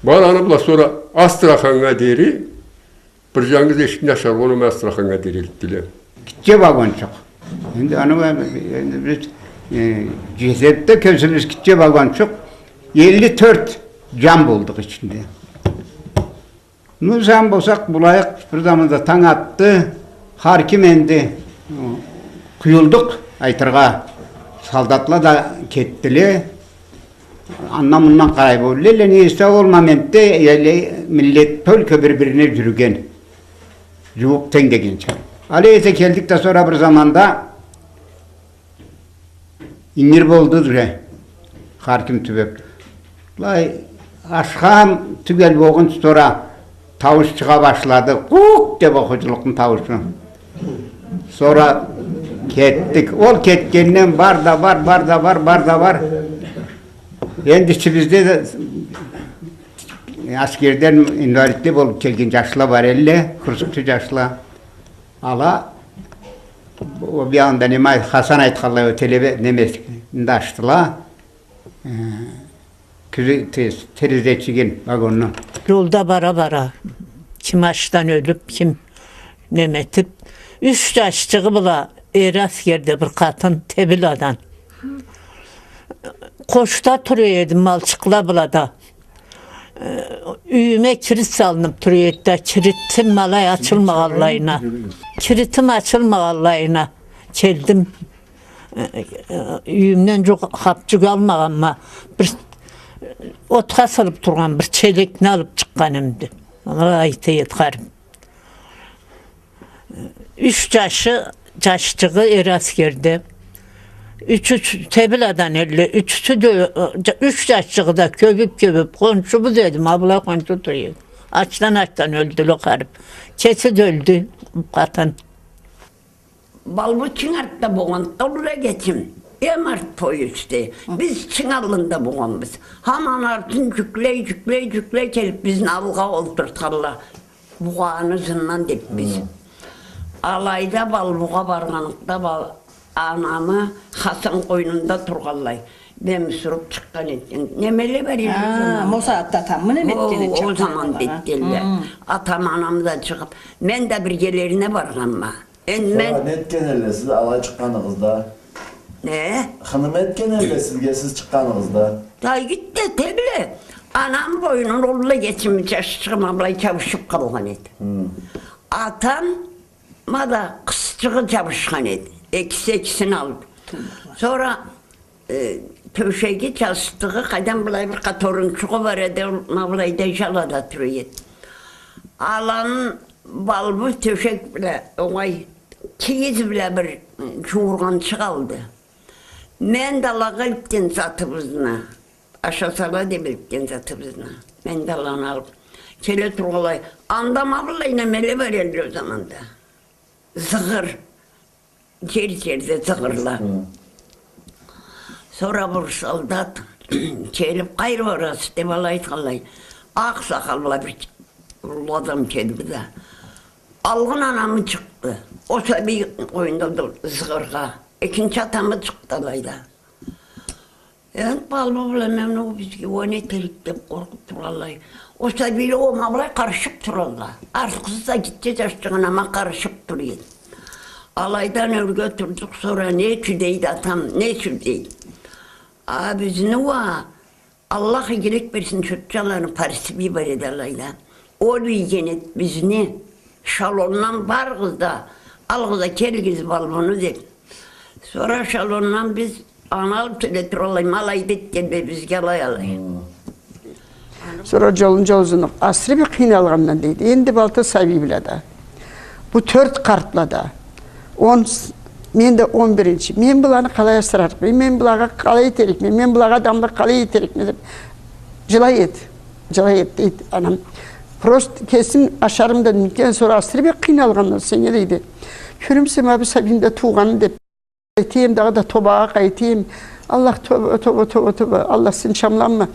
Бар аны бла сора Астраханнга дери, бир джангыз эшикни ашаргъа болмай, Астраханнга дери элтдиле. Гитче вагончукъ. Энди аны, энди биз, э, джесепде кёзюбюз гитче вагончукъ, элли тёрт джан болдукъ ичинде. Ну, сау болсакъ, болайыкъ, бир заманда танг атды, хар ким энди, ы, къуюлдукъ, айтыргъа, солдатла да кетдиле. Андан-мындан къарай болду. Элле, не эсе, ол моментде, элле, миллет только бир-бирине джюрюген. Джууукъ тенг дегенча. Алай эсе келдик да, сора бир заманда ингир болду уже. Хар ким тюбеп. Былай ашхам тюгел болгъунчу, сора таууш чыгъа башлады. Къууукъ деп окъуучулукъну тауушу. Сора кетдик. Ол кетгенден бар да бар, бар да бар, бар да бар. Энди ичибизде да аскерден инвалидле болуп келген джашла бар элле, курсукчу джашла. Ала, ол бир анда неме, Хасан айтханлай, ол телебе-, немесин да ачдыла. Э, кюзю те-, терезечигин вагонну. Джолда бара-бара, ким ачдан ёлюп, ким неме этип, юч джашчыгъы бла эр аскерде бир къатын, Тебиладан. Къошда тура эдим, малчыкъла бла да. Э, юйюме кирит салынып тура эди да, киритим алай ачылмагъанлайына. Киритим ачылмагъанлайына келдим. Э, э, юйюмден джукъ хапчукъ алмагъанма, бир отха салып тургъан бир челекни алып чыкъгъан эдим. Алай айта эди харип. Юч джашы, джашчыгъы эр аскерде. Ючюсю Тебиладан элле, ючюсю да, э, джа-, юч джашчыгъы да кёбюп-кёбюп, къоншубуз эди, ма былай къоншу тура эди. Ачдан-ачдан ёлдюле харип. Кеси да ёлдю, къатын. Балбу чынг артда болгъан, ол да кечим. Эм арт поездде. Биз чынг аллында болгъанбыз. Хаман артын джюклей, джюклей, джюклей келип, бизни алгъа олтуртханла. Бугъаны ызындан деп биз. Алайда Балбугъа баргъаныкъда, Бал-, анамы Хасан къойнунда тургъанлай. Мен суруп чыкъгъан этген. Немеле бар эди ол заманда. Ол сагъатда атамы неме этген эди, ол заманда этгенле. Атам, анамы да чыгъып, мен да биргелерине баргъанма. Энди мен... Сора не этген элле сиз алай чыкъгъаныгъызда? Не? Хыным этген элле сизге сиз чыкъгъаныгъызда? Да гитди, тебле. Анам бойнун олла кечими чаччыгъы ма былай чабышып къалгъан эди. Атам ма да къызчыгъы чабышхан эди. Экиси экисин алып. Сора э, тёшеги, частыгъы, къайдан былай бир къаторунчугъу бар эди, ол ма былайда жалада тура эди. Аланы балбу тёшек бла, огъай, кийиз бла бир, э, жууургъанчыкъ алды. Мен да алагъа элтген затыбызны, ашасала деп элтген затыбызны. Мен да аланы алып, келе тургъанлай, анда ма былай немеле бар эди ол заманда. Зыгъыр. Жер-жерде зыгъырла. Сора бир солдат келип, къайры барасыз деп алай айтханлай. Акъ сакъалла бир уллу адам келди да. Алгъын анамы чыкъды. Ол сабий къойнунда зыгъыргъа. Экинчи атамы чыкъды алайда. Энди балбу бла мен, о бизге уа не этерик деп къоркъуп тургъанлай. Ол сабийле о ма былай къарышып туралла. Артыкъсыз да гитче жашчыгъына ма къарышып тура эди. Алайдан ёрге турдукъ, сора не ючюн дейди атам, не ючюн дейди. А бизни уа Аллах игилик берсин, Чотчаланы Парис бий бар эди алайда. Ол ийген эди бизни. Шалондан барыгъыз да, алыгъыз да келигиз балбуну деп. Сора шалондан биз аны алып келе туралай, ма алай этгенле бизге алай-алай. Сора жолун жолузуну асыры бир къыйналгъандан дейди. Энди бу алты сабий бла да. Бу тёрт къарт бла да. Он с-, мен да он биринчи. Мен быланы къалай асырарыкъма? Мен, мен былагъа къалай этерикме? Мен былагъа адамлыкъ къалай этерикме деп. Жылай эди. Жылай эди, дейди, анам. Просто кесим ашарым да мюмкюн, сора асыры бир къыйналгъандан сеннге, дейди. Кёремисе, ма бу сабийни да туугъанын деп. Къайтайым, дагъыда тобагъа къайтайым. Аллах, тоба, тоба, тоба, тоба. Аллах, сен чамланма.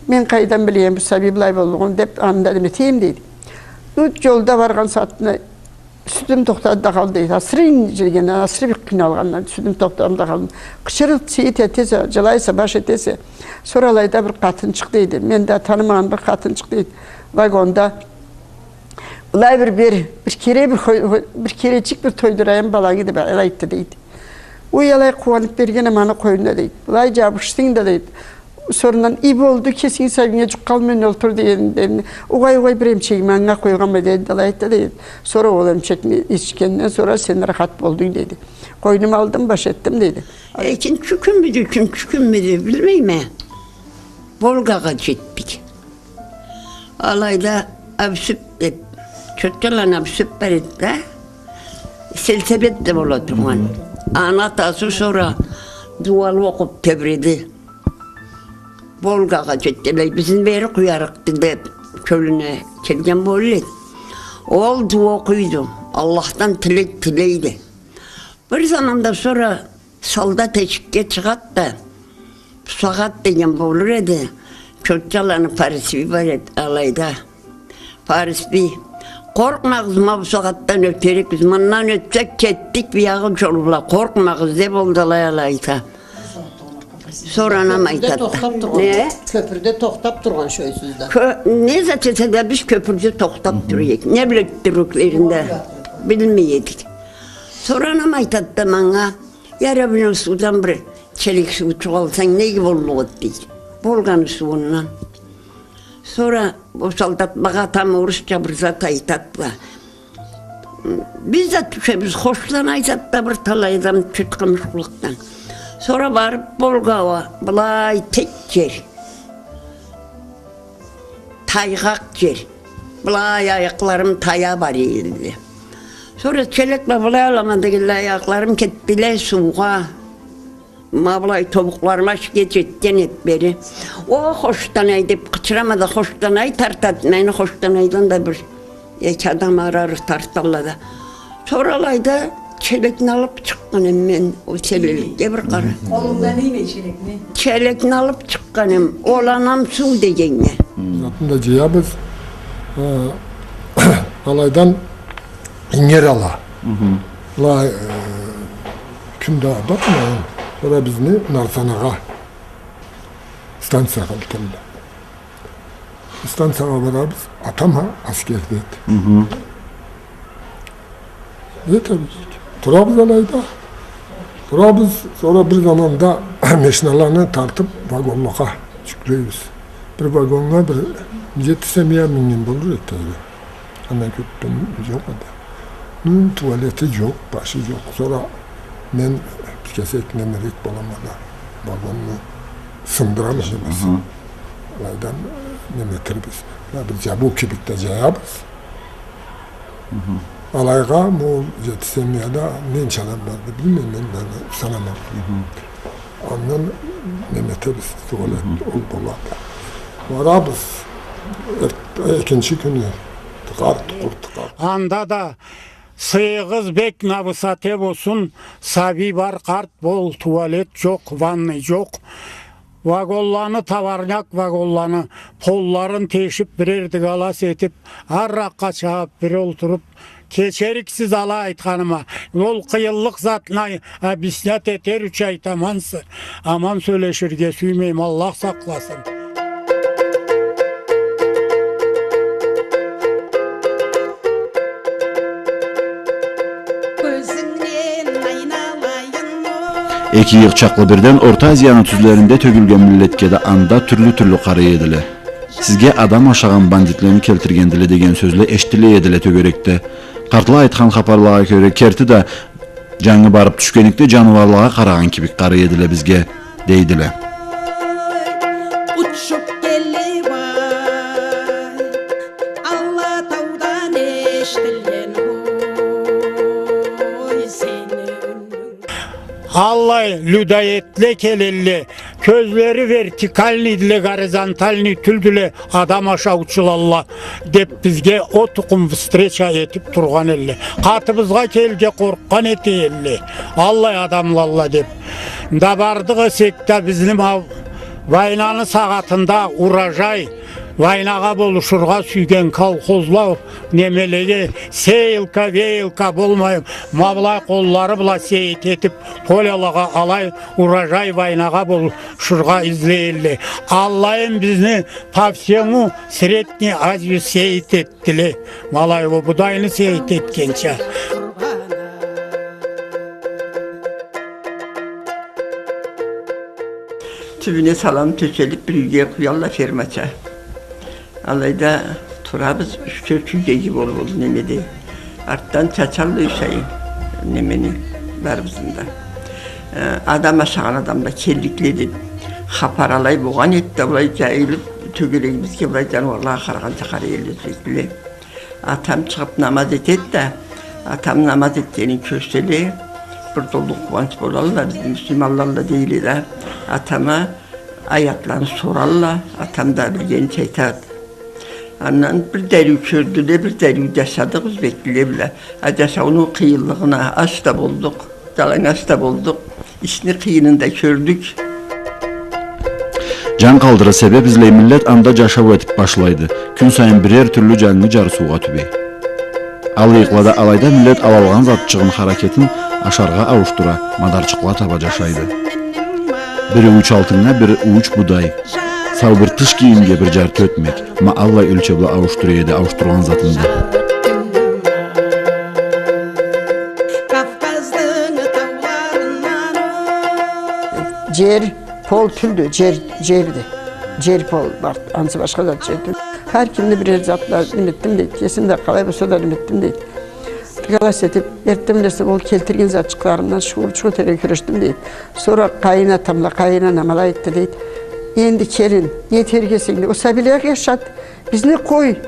Мен къайдан билейим бу сабий былай боллугъун деп, анда неме этейим, дейди. Бу жолда баргъан сагъатында сюдюм тохтады да къалды, дейди. Асыры инжиргенден, асыры бир къыйналгъандан сюдюм тохтады да къалды. Къычырыкъ-сыйыт этесе, жылайса, баш этесе. Сора алайда бир къатынчыкъ, дейди. Мен да танымагъан бир къатынчыкъ, дейди. Вагонда. Былай бир, бир, бир кере бир хой-, хой-, бир керечик бир тойдурайым балангы деп алай айтды, дейди. Уй, алай къууанып берген эм аны къойнуна, дейди. Былай жабышдынг да, дейди. Сорундан, ий, болду, кесинги сабийинге жукъ къалмай олтур дегенде, угъай, угъай, бир эмчегими анга къойгъанма, деди, алай айтды, дейди. Сора ол эмчекни ичгенден сора сен рахат болдунг, дейди. Къойнума алдым, баш этдим, дейди. Экинчи кюнмюдю, ючюнчю кюнмюдю, билмейме. Волгагъа жетдик. Алайда Абсюп деп, Чотчаланы Абсюп бар эди да, сельсовет да бола тургъан. Аны атасы сора дуа окъуп тебиреди. Волгагъа жетгенлей, бизни бери къуярыкъды деп, кёлюне келген болур эди. Ол дуа окъуйду, Аллахдан тилек тилейди. Бир заманда сора солдат эшикге чыгъады да, бусагъат деген болур эди, Чотчаланы Парис бий бар эди алайда. Парис бий, къоркъмагъыз, ма бусагъатдан ётерикбиз, мындан ётсек, кетдик биягъы жол бла, къоркъмагъыз деп, ол да алай-алай айта. Сора анам айтады да. Не? Кёпюрде тохтап тургъан шойсуз да. Кё-, не зат эсе да биз кёпюрде тохтап тура эдик. Не биле, тюрюклерин да билмей эдик. Сора анам айтады да манга, яра, муну суудан бир челек суу чугъалсанг, не иги боллукъ эди, дейди. Волганы сууундан. Сора ол солдат магъа тамам орусча бир зат айтады да. Биз да тюшебиз, хошланай зат да бир талай адам тюшеди къамушукълукъдан. Сора барып Волга уа, былай тек жер. Тайгъакъ жер. Былай аякъларым тая бара эди. Сора челек бла былай алама дегенлей, аякъларым кетдиле суугъа. Ма былай тобукъларыма ашгъа жетген эди бери. О, Хоштанай деп къычырама да, Хоштанай тартады. Мени Хоштанайдан да бир эки адам ары-ары тарталла да. Сора алайда челекни алып чыкъгъан эм мен, ол челекге бир къара. Къолунгда нейме челекни? Челекни алып чыкъгъан эм, ол анам суу дегеннге. Затын да жыябыз. Э, алайдан ингер ала. Ла, э, кюн да бакъмайын. Сора бизни Нарсанагъа. станциягъа элтелле. Станциягъа барабыз, атам а аскерде эди. Хы-хы. Нетебиз? Турабыз алайда. Турабыз, сора бир заманда машиналаны тартып вагонлагъа джюклейбиз. Бир вагоннга бир джети семья минген болур эди. Андан кёп да джокъ эди. Ну, туалети джокъ, башы джокъ. Сора мен бир кесек немерек болама да, вагонну сындырама, немеси. Хы-хы. Алайдан неметербиз. Бир джабуу кибик да джаябыз. Хы-хы. Алайгъа, бу джети семьяда ненча адам барды, билмейме, мен да санамам. Хы-хы. Андан неметебиз, туалет ол болады. Барабыз, эрт-, экинчи кюню, тыкъар-тукъур, тыкъар. Анда да сыйыгъыз бек на высоте болсун, сабий бар, къарт бол, туалет джокъ, ванный джокъ. Вагонланы, товарняк вагонланы полларын тешип, бирер дыгалас этип, арракъгъа чабып, бир олтуруп, кечериксиз алай айтханыма. Ол къыйынлыкъ затны объяснять этер ючюн айтаман сизге. Аман сёлеширге сюймейме, Аллах сакъласын. Эки ыйыкъ чакълы бирден Орта Азияны тюзлеринде тёгюлген миллетге да анда тюрлю-тюрлю къарай эдиле. Сизге адам ашагъан бандитлени келтиргендиле деген сёзле эшитиле эдиле тёгерекде. Къартла айтхан хапарлагъа кёре, керти да, джангы барып тюшгенликде, джаныуарлагъа къарагъан кибик къарай эдиле бизге, дейдиле. Учуп келип ай, Аллатаудан эшитилген ой сени. Аллай людоедле келелле, кёзлери вертикальныйдиле, горизонтальный тюлдюле, адам ашаучулалла деп бизге о тукъум встреча этип тургъан элле. Къатыбызгъа келирге къоркъгъан эте элле. Аллай адамлалла деп. Да бардыкъ эсек да, бизни ма-, войнаны сагъатында урожай, войнагъа болушургъа сюйген колхозла немелеге, сеялка, веялка болмай, ма былай къоллары бла сеять этип, полялагъа алай урожай, войнагъа болушургъа излей элле. Аллайым бизни по всему Средней Азию сеять этдиле. Ма алай о будайны сеять этгенча. Тюбюне салам тёселип, бир юйге къуялла фермача. Алайда турабыз, юч-тёрт юйге иги болуп, ол немеде. Артдан чачалла юч ай немени, барыбызны да. Э, адам ашагъан адамла келликле деп хапар алай болгъан эди да, былай джайылып, тёгерегибизге былай джаныуарлагъа къарагъанча къарай элле сюекли. Атам чыгъып намаз этеди да, атам намаз этгенин кёрселе, бир толу къууанч болалла, бизни муслиманлалла дейле да, атама аятланы соралла, атам да билгенича айтады. Андан бир дериу кёрдюле, бир дериу джашадыкъ биз бек биле-биле. А джашауну къыйынлыгъына ач да болдукъ, джалангач да болдукъ, ишни къыйынын да кёрдюк. Джан къалдырыр себеп излей миллет анда джашау этип башлайды. Кюн сайын бирер тюрлю джангы джарсыугъа тюбей. Ал ыйыкълада алайда миллет алалгъан затчыгъын, харакетин ашаргъа ауушдура, мадарчыкъла таба джашайды. Бир ууч алтыннга бир ууч будай, сау бир тыш кийимге бир джарты ётмек, ма аллай ёлче бла ауушдура эди ауушдургъан затын да. Джер пол тюлдю, джер, джерди. Джер пол бар, ансы башха зат джерди. Хар кимни бирер затла неметдим дейди. Кесим да къалай болса да неметдим дейди. Дыгалас этип, эртденбла эсе ол келтирген затчыкъларымдан чугъур-чугъур этерге кюрешдим дейди. Сора къайын атам бла къайын анам алай айтды дейди. Энди келин, не этерге эсенг да, ол сабийлеге ашат, бизни къой.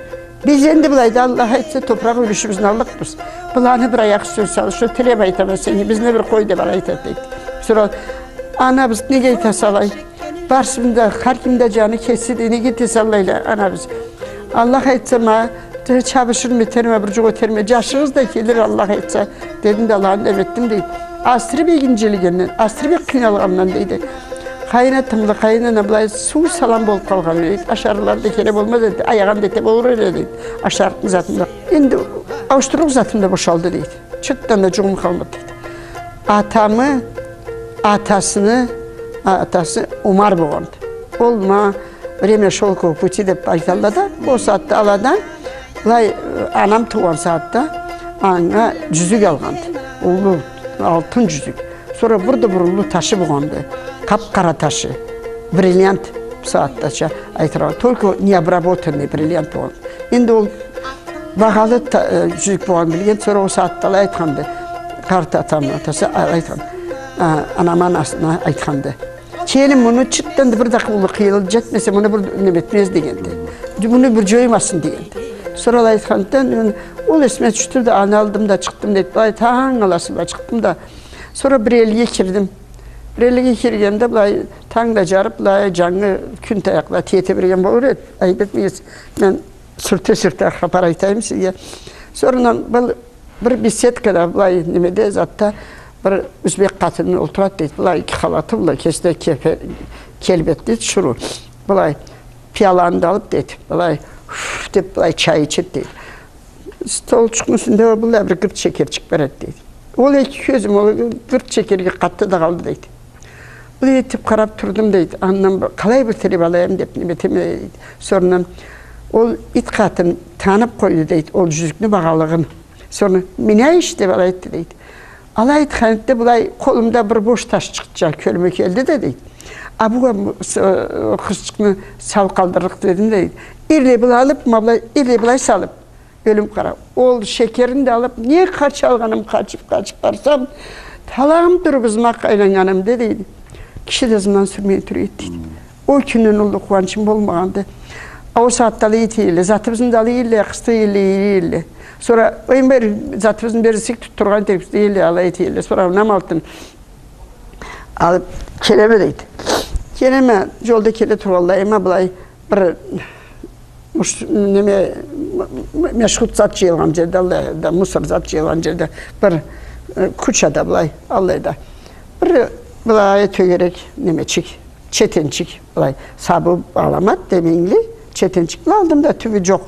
Биз энди былайда, Аллах айтса, топуракъ юлюшюбюзню аллыкъбыз. Быланы бир аякъ юсюне салып, шо тилеп айтама сени, бизни бир къой деп алай айтады дейди. Сора анабыз неге айтаса алай? Барысыны да, хар кимни да джаны кесиди, неге этесе алайла, анабыз? Аллах айтса, ма, чабышырма, этерме, бир джукъ этерме, джашыгъыз да келир, Аллах айтса, дедим да, Аллахны неметдим дейди. Асыры бек инджилегенден, асыры бек къыйналгъандан дейди. Къайын атам бла къайын анам былай суу салам болуп къалгъан эди. Ашарыкълары да керек болмаз эди, аягъын да эте болур эди дейди. Ашарыкъны затын да. Энди ауушдурлукъ затым да бошалды дейди. Чыртдан да джугъум къалмады дейди. Атамы, атасыны, атасы Умар болгъанды. Ол ма «Время шёлкового пути» деп айталла да, ол сагъатда аладан, былай, э, анам туугъан сагъатда анга джюзюк алгъанды. Уллу алтын джюзюк. Сора бир да бир уллу ташы болгъанды. Къап-къара ташы. Бриллиант, бу сагъатдача айтыргъа. Только необработанный бриллиант болгъан. Энди ол багъалы та-, э, джюзюк болгъанын билген, сора ол сагъатда алай айтханды. Къарт атамы атасы алай айтхан. А, анамы анасына айтханды. Келин, муну чыртдан да бир да къулу къыйылы джетмесе, муну бир неме этмез дегенди. Муну бир джоймасын дегенди. Сора алай айтханды, мен ол эсиме тюшдю да, аны алдым да чыкъдым, дейди. Былай танг аласы бла чыкъдым да, сора бир элге кирдим. Бир элге киргенде, былай танг да джарыб, былай джангы кюн таякъла тие тебреген болур эди. Айыб этмегиз, мен сюрте-сюрте хапар айтайым сизге. Сора андан бир, бир беседкада, былай немеде, затда бир юзбек къатын олтурады, дейди. Былай эки халаты бла, кеси да кепе-, келбетли, тиширыу. Былай пияланы да алыб, дейди. Былай, уф деб, былай чай ичеди, дейди. Столчукну юсюнде былай бир гырт шекерчик бар эди, дейди. Ол эки кёзюм ол гырт шекерге къатды да къалды, дейди. Былай этиб къараб турдум, дейди. Андан бир къалай бир тебреб алайым деб, неме этеме, дейди. Сора андан ол ит къатын таныб къойду, дейди, ол джюзюкню багъалыгъын. Сора андан, «Меняешь?» деб алай айтды, дейди. Алай айтхан эди да, былай къолумда бир бош ташчыкъча кёлюме келди да, дейди. А бу, бу, с-, э, къызчыкъны сау къалдырлыкъ дедим, дейди. Эрлей былай алыб, ма былай, эрлей былай салыб, ёлюм къара. Ол шекерин да алыб, не къача алгъаным, къачыб, къачыб барсам, талам туруб ызыма айланнганымда, дейди, киши да ызымдан сюрмей тура эди, дейди. Ол кюнден уллу къууанчым болмагъанды. А ол сагъатда алай эте элле, затыбызны да алай элле, къыстай элле, ери элле. Сора, ой, бир затыбызны берсек, тутдургъан этерикбиз дей элле, алай эте элле. Сора анам алтын алыб келеме, дейди. Келеме, джолда келе тургъанлайыма былай, бир муш-, неме, м-, м-, мешхут зат джыйылгъан джерде, аллай да, мусор зат джыйылгъан джерде бир, э, кучада былай, аллай да. Бир былай тёгерек немечик, четенчик, былай сабы аламат деменгили четенчик. Былай алдым да, тюбю джокъ.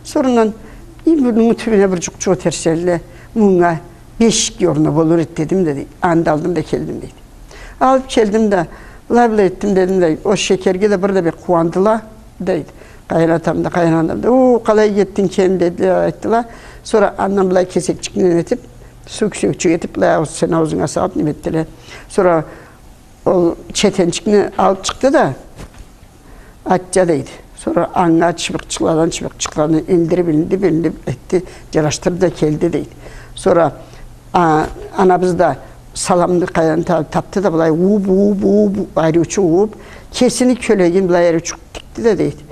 Сора андан, и, муну тюбюне бир джукъ-джукъ этерсе элле, мунга бешик орну болур эди дедим да, дейди. Аны да алдым да келдим, дейди. Алыб келдим да, былай-былай этдим дедим да, ол шекерге да бир да бир къууандыла, дейди. Къайын атам да, къайын анам да, «Уу, къалай кетдинг, келин?» дедиле, айтдыла. Сора андан былай кесекчикни этиб, суу кёсекчик этиб, былай ауз-, сени аузунга салыб, неме этдиле. Сора ол четенчикни алыб чыкъды да, Атча, дейди. Сора анга чыбыкъчыкъладан чыбыкъчыкъланы илиндириб, илиндириб, илиндириб этди, джарашдырды да келди, дейди. Сора, а, анабыз да саламны къайдан та-, табды да, былай ууб, ууб, ууб, ариучукъ ууб, кесини кёлегин былай ариучукъ тикди да, дейди.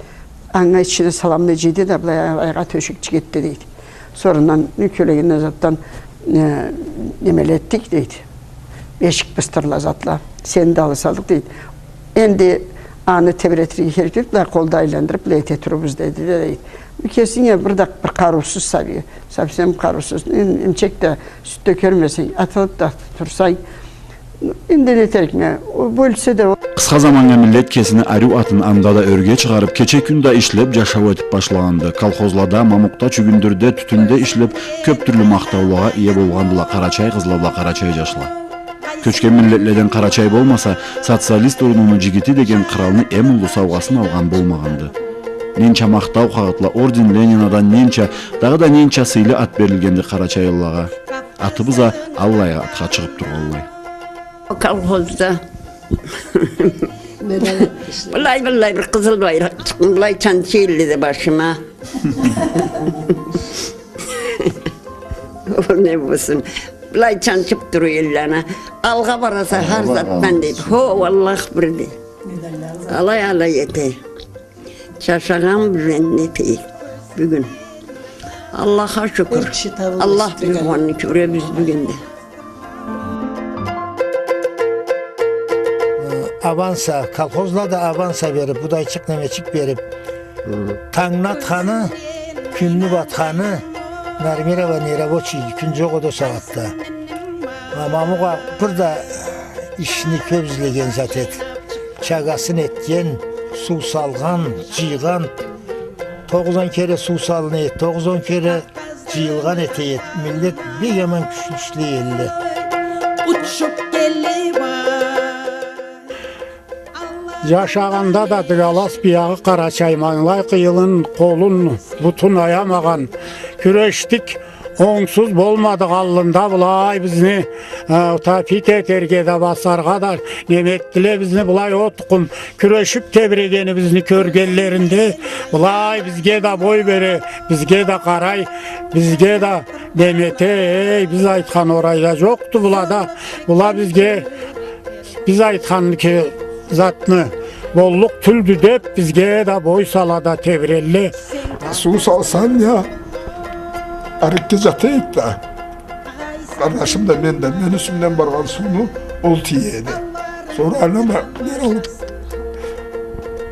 Анга ичине саламны джыйды да, былай айгъа тёшекчик этди, дейди. Сора андан кёлегинден затдан, э, немеле этдик, дейди. Бешик, быстырла, затла. Сени да алып салдыкъ, дейди. Энди аны тебретирге керек тюйюлдю, былай къолда айландырып, былай эте турурбуз, деди, дейди. Бу кесинге бир да бир къарыусуз сабий. Совсем къарыусуз. Эм-, эмчек да, сют да кёрмесенг, атылып да турсанг, энди не этерикме, ол бёлсе да. Къысха заманнга миллет кесини ариу атын анда да ёрге чыгъарып, кече-кюн да ишлеп, жашау этип башлагъанды. Колхозлада, мамукъда, чюгюндюрде, тютюнде ишлеп, кёп тюрлю махтаулагъа ие болгъандыла къарачай къызла бла къарачай жашла. Кёчген миллетледен къарачай болмаса, социалист орнуну жигити деген къыралны эм уллу саугъасын алгъан болмагъанды. Ненча махтау къагъытла, орден Ленинадан ненча, дагъыда ненча сыйлы ат берилгенди къарачайлылагъа. Атыбыз а аллайгъа атха чыгъып тургъанлай. Колхозда. Былай, былай бир къызыл байракъчыкъны былай чанча элле да башыма. Ол не болсун? Былай чанчып тура элле ана. Алгъа бараса, хар затдан дейди. Хо, Аллах бирди. Алай, алай эте. Жашагъанбыз энди, не этейик бюгюн. Аллахха шукур. Аллах буюргъанны кёребиз бюгюн да. Аванса, колхозла да аванса берип, будайчыкъ, немечик берип, тангны атханы, кюнню батханы, нормированный рабочий кюн жокъ эди ол сагъатда. Мамукъ а бир да ишни кёп излеген зат эди. Чагасын этген, суу салгъан, жыйгъан, тогъуз-он кере суу салына эди, тогъуз-он кере жыйылгъан эте эди. Миллет бек аман кючлю ишлей элле. Учуп келип ай. Жашагъанда да дыгалас биягъы Къарачай, мангылай къыйылын, къолун, бутун аямагъан. Кюрешдик, онгсуз болмадыкъ аллында, былай бизни, э, утопить этерге да, басаргъа да неме этдиле бизни, былай о тукъум кюрешип тебирегенибизни кёргенлеринде, былай бизге да бой бере, бизге да къарай, бизге да неме эте, эй, биз айтхан орайда жокъду була да, була бизге Биз айтхан ки-, затны боллукъ тюлдю деп, бизге да бой сала да тебирелле. Суу салсанг я, арекге жата эдик да. Къардашым да, мен да, мени юсюмден баргъан сууну ол тие эди. Сора анама бери алып,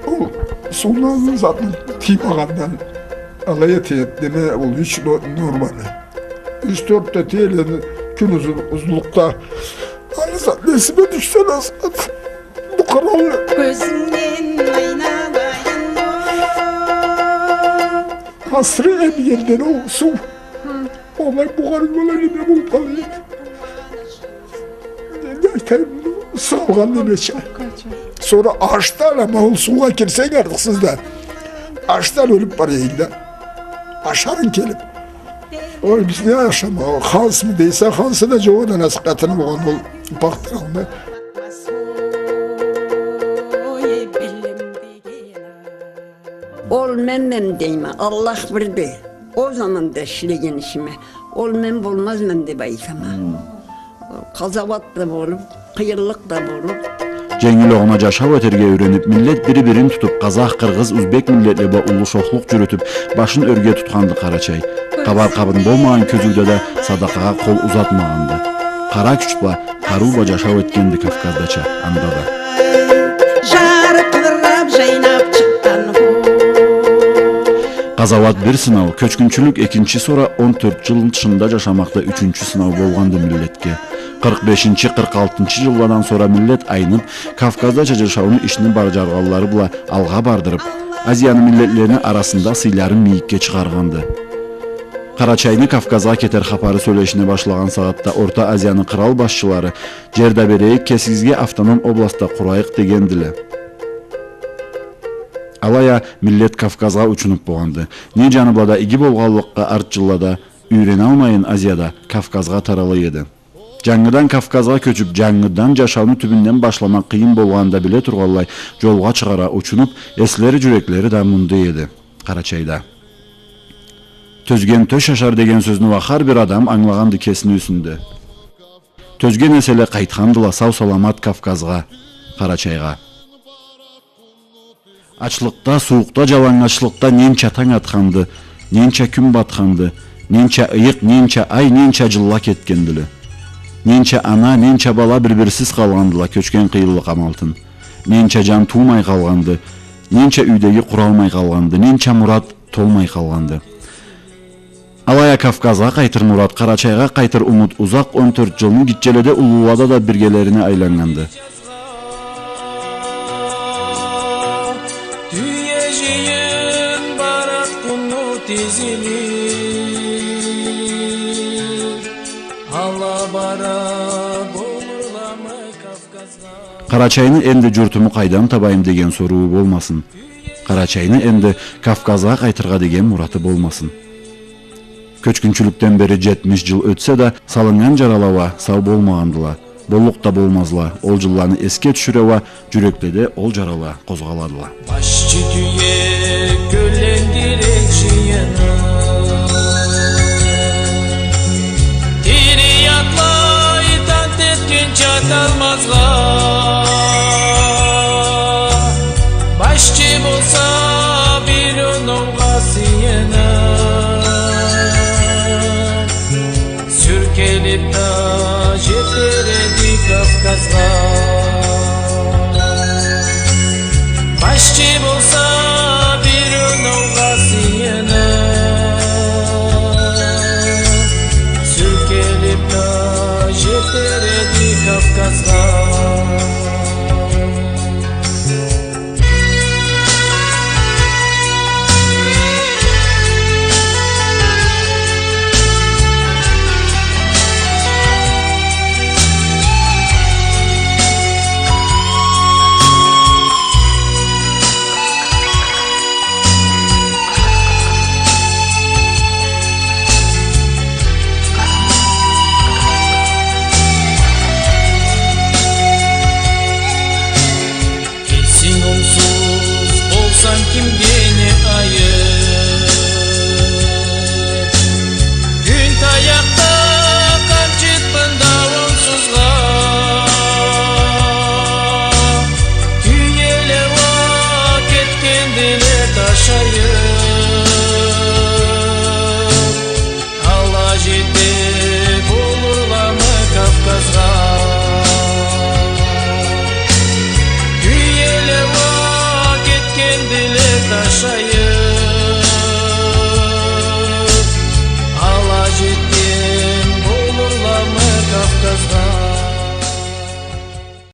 ол сууну затны тиймегенден алай эте эди, деме, ол юч но-, норманы. Юч-тёрт да тиелени кюн узун-, узунлукъда. Аны зат, эсиме тюшсе, Азамат, бу къырал. Кёзюнгден айналайын. Асыры эмгенден ол суу. Хы. Олай бугъар, олай неме болуп къала эди. Не айтайым, сыгъылгъан немеча. Сора ачдан, ама ол суугъа кирсенг артыкъсыз да, ачдан ёлюп бара эдинг да. Ашарынг келип. Ой, биз не ашама, ол хансмы дейсе, хансы да жокъ эди, анасы къатыны болгъан ол бахтыралны. Ол мен, мен дейме, Аллах бирди. Ол заманда ишлеген ишиме, ол мен болмазман деп айтама. Хм. Къазауат да болуп, къыйынлыкъ да болуп. Женгил огъуна жашау этерге юренип, миллет бири-бирин тутуп, къазах, къыргъыз, узбек миллетле бла уллу шохлукъ жюрютюп, башын ёрге тутханды Къарачай. Къабар-къабын болмагъан кёзюуде да садакъагъа къол узатмагъанды. Къара кюч бла, къарыу бла жашау этгенди Кавказдача анда да. Къазауат бир сынау, кёчгюнчюлюк экинчи, сора он тёрт жыл тышында жашамакъ да ючюнчю сынау болгъанды миллетге. Къыркъ бешинчи, къыркъ алтынчы жылладан сора миллет айнып, Кавказдача жашауну ишни бажаргъанлары бла алгъа бардырып, Азияны миллетлерини арасында сыйларын мийикге чыгъаргъанды. Къарачайны Кавказгъа кетер хапары сёлешине башлагъан сагъатда Орта Азияны къырал башчылары: «Жер да берейик кесигизге, автоном область да къурайыкъ», — дегендиле. Алай а миллет Кавказгъа учунуп болгъанды. Не жаны бла да иги болгъанлыкъгъа, арт жыллада юйреналмайын Азияда Кавказгъа тарала эди. Жангыдан Кавказгъа кёчюп, жангыдан жашауну тюбюнден башламакъ къыйын болгъанын да биле тургъанлай, жолгъа чыгъаргъа учунуп, эслери, жюреклери да мында эди, Къарачайда. Тёзген тёш ашар деген сёзню уа хар бир адам ангылагъанды кесини юсюнде. Тёзген эселе къайтхандыла сау-саламат Кавказгъа, Къарачайгъа. Ачлыкъда, сууукъда, жалангачлыкъда ненча танг атханды, ненча кюн батханды, ненча ыйыкъ, ненча ай, ненча жылла кетгендиле. Ненча ана, ненча бала бир-бирсиз къалгъандыла кёчген къыйынлыкъ амалтын. Ненча жан туумай къалгъанды, ненча юйдеги къуралмай къалгъанды, ненча мурат толмай къалгъанды. Алай а Кавказгъа къайтыр мурат, Къарачайгъа къайтыр умут узакъ он тёрт жылны гитчеледе, уллулада да биргелерине айланнганды. Тюе жыйын барат къумну тизилип, ала бара болурламы Кавказгъа? Къарачайны энди журтуму къайдан табайым деген сорууу болмасын. Къарачайны энди Кавказгъа къайтыргъа деген мураты болмасын. Кёчгюнчюлюкден бери жетмиш жыл ётсе да, салыннган жарала уа сау болмагъандыла. Боллукъ да болмазла. Ол жылланы эсге тюшюре уа, жюрекледе ол жарала къозгъаладыла. Башчы тюе кёллендире жыйыны. Тири атлай тант этгинчи аталмазгъа. Башчы болса бир оноугъа сыйынып, сюркелип да жетер эди Кавказгъа.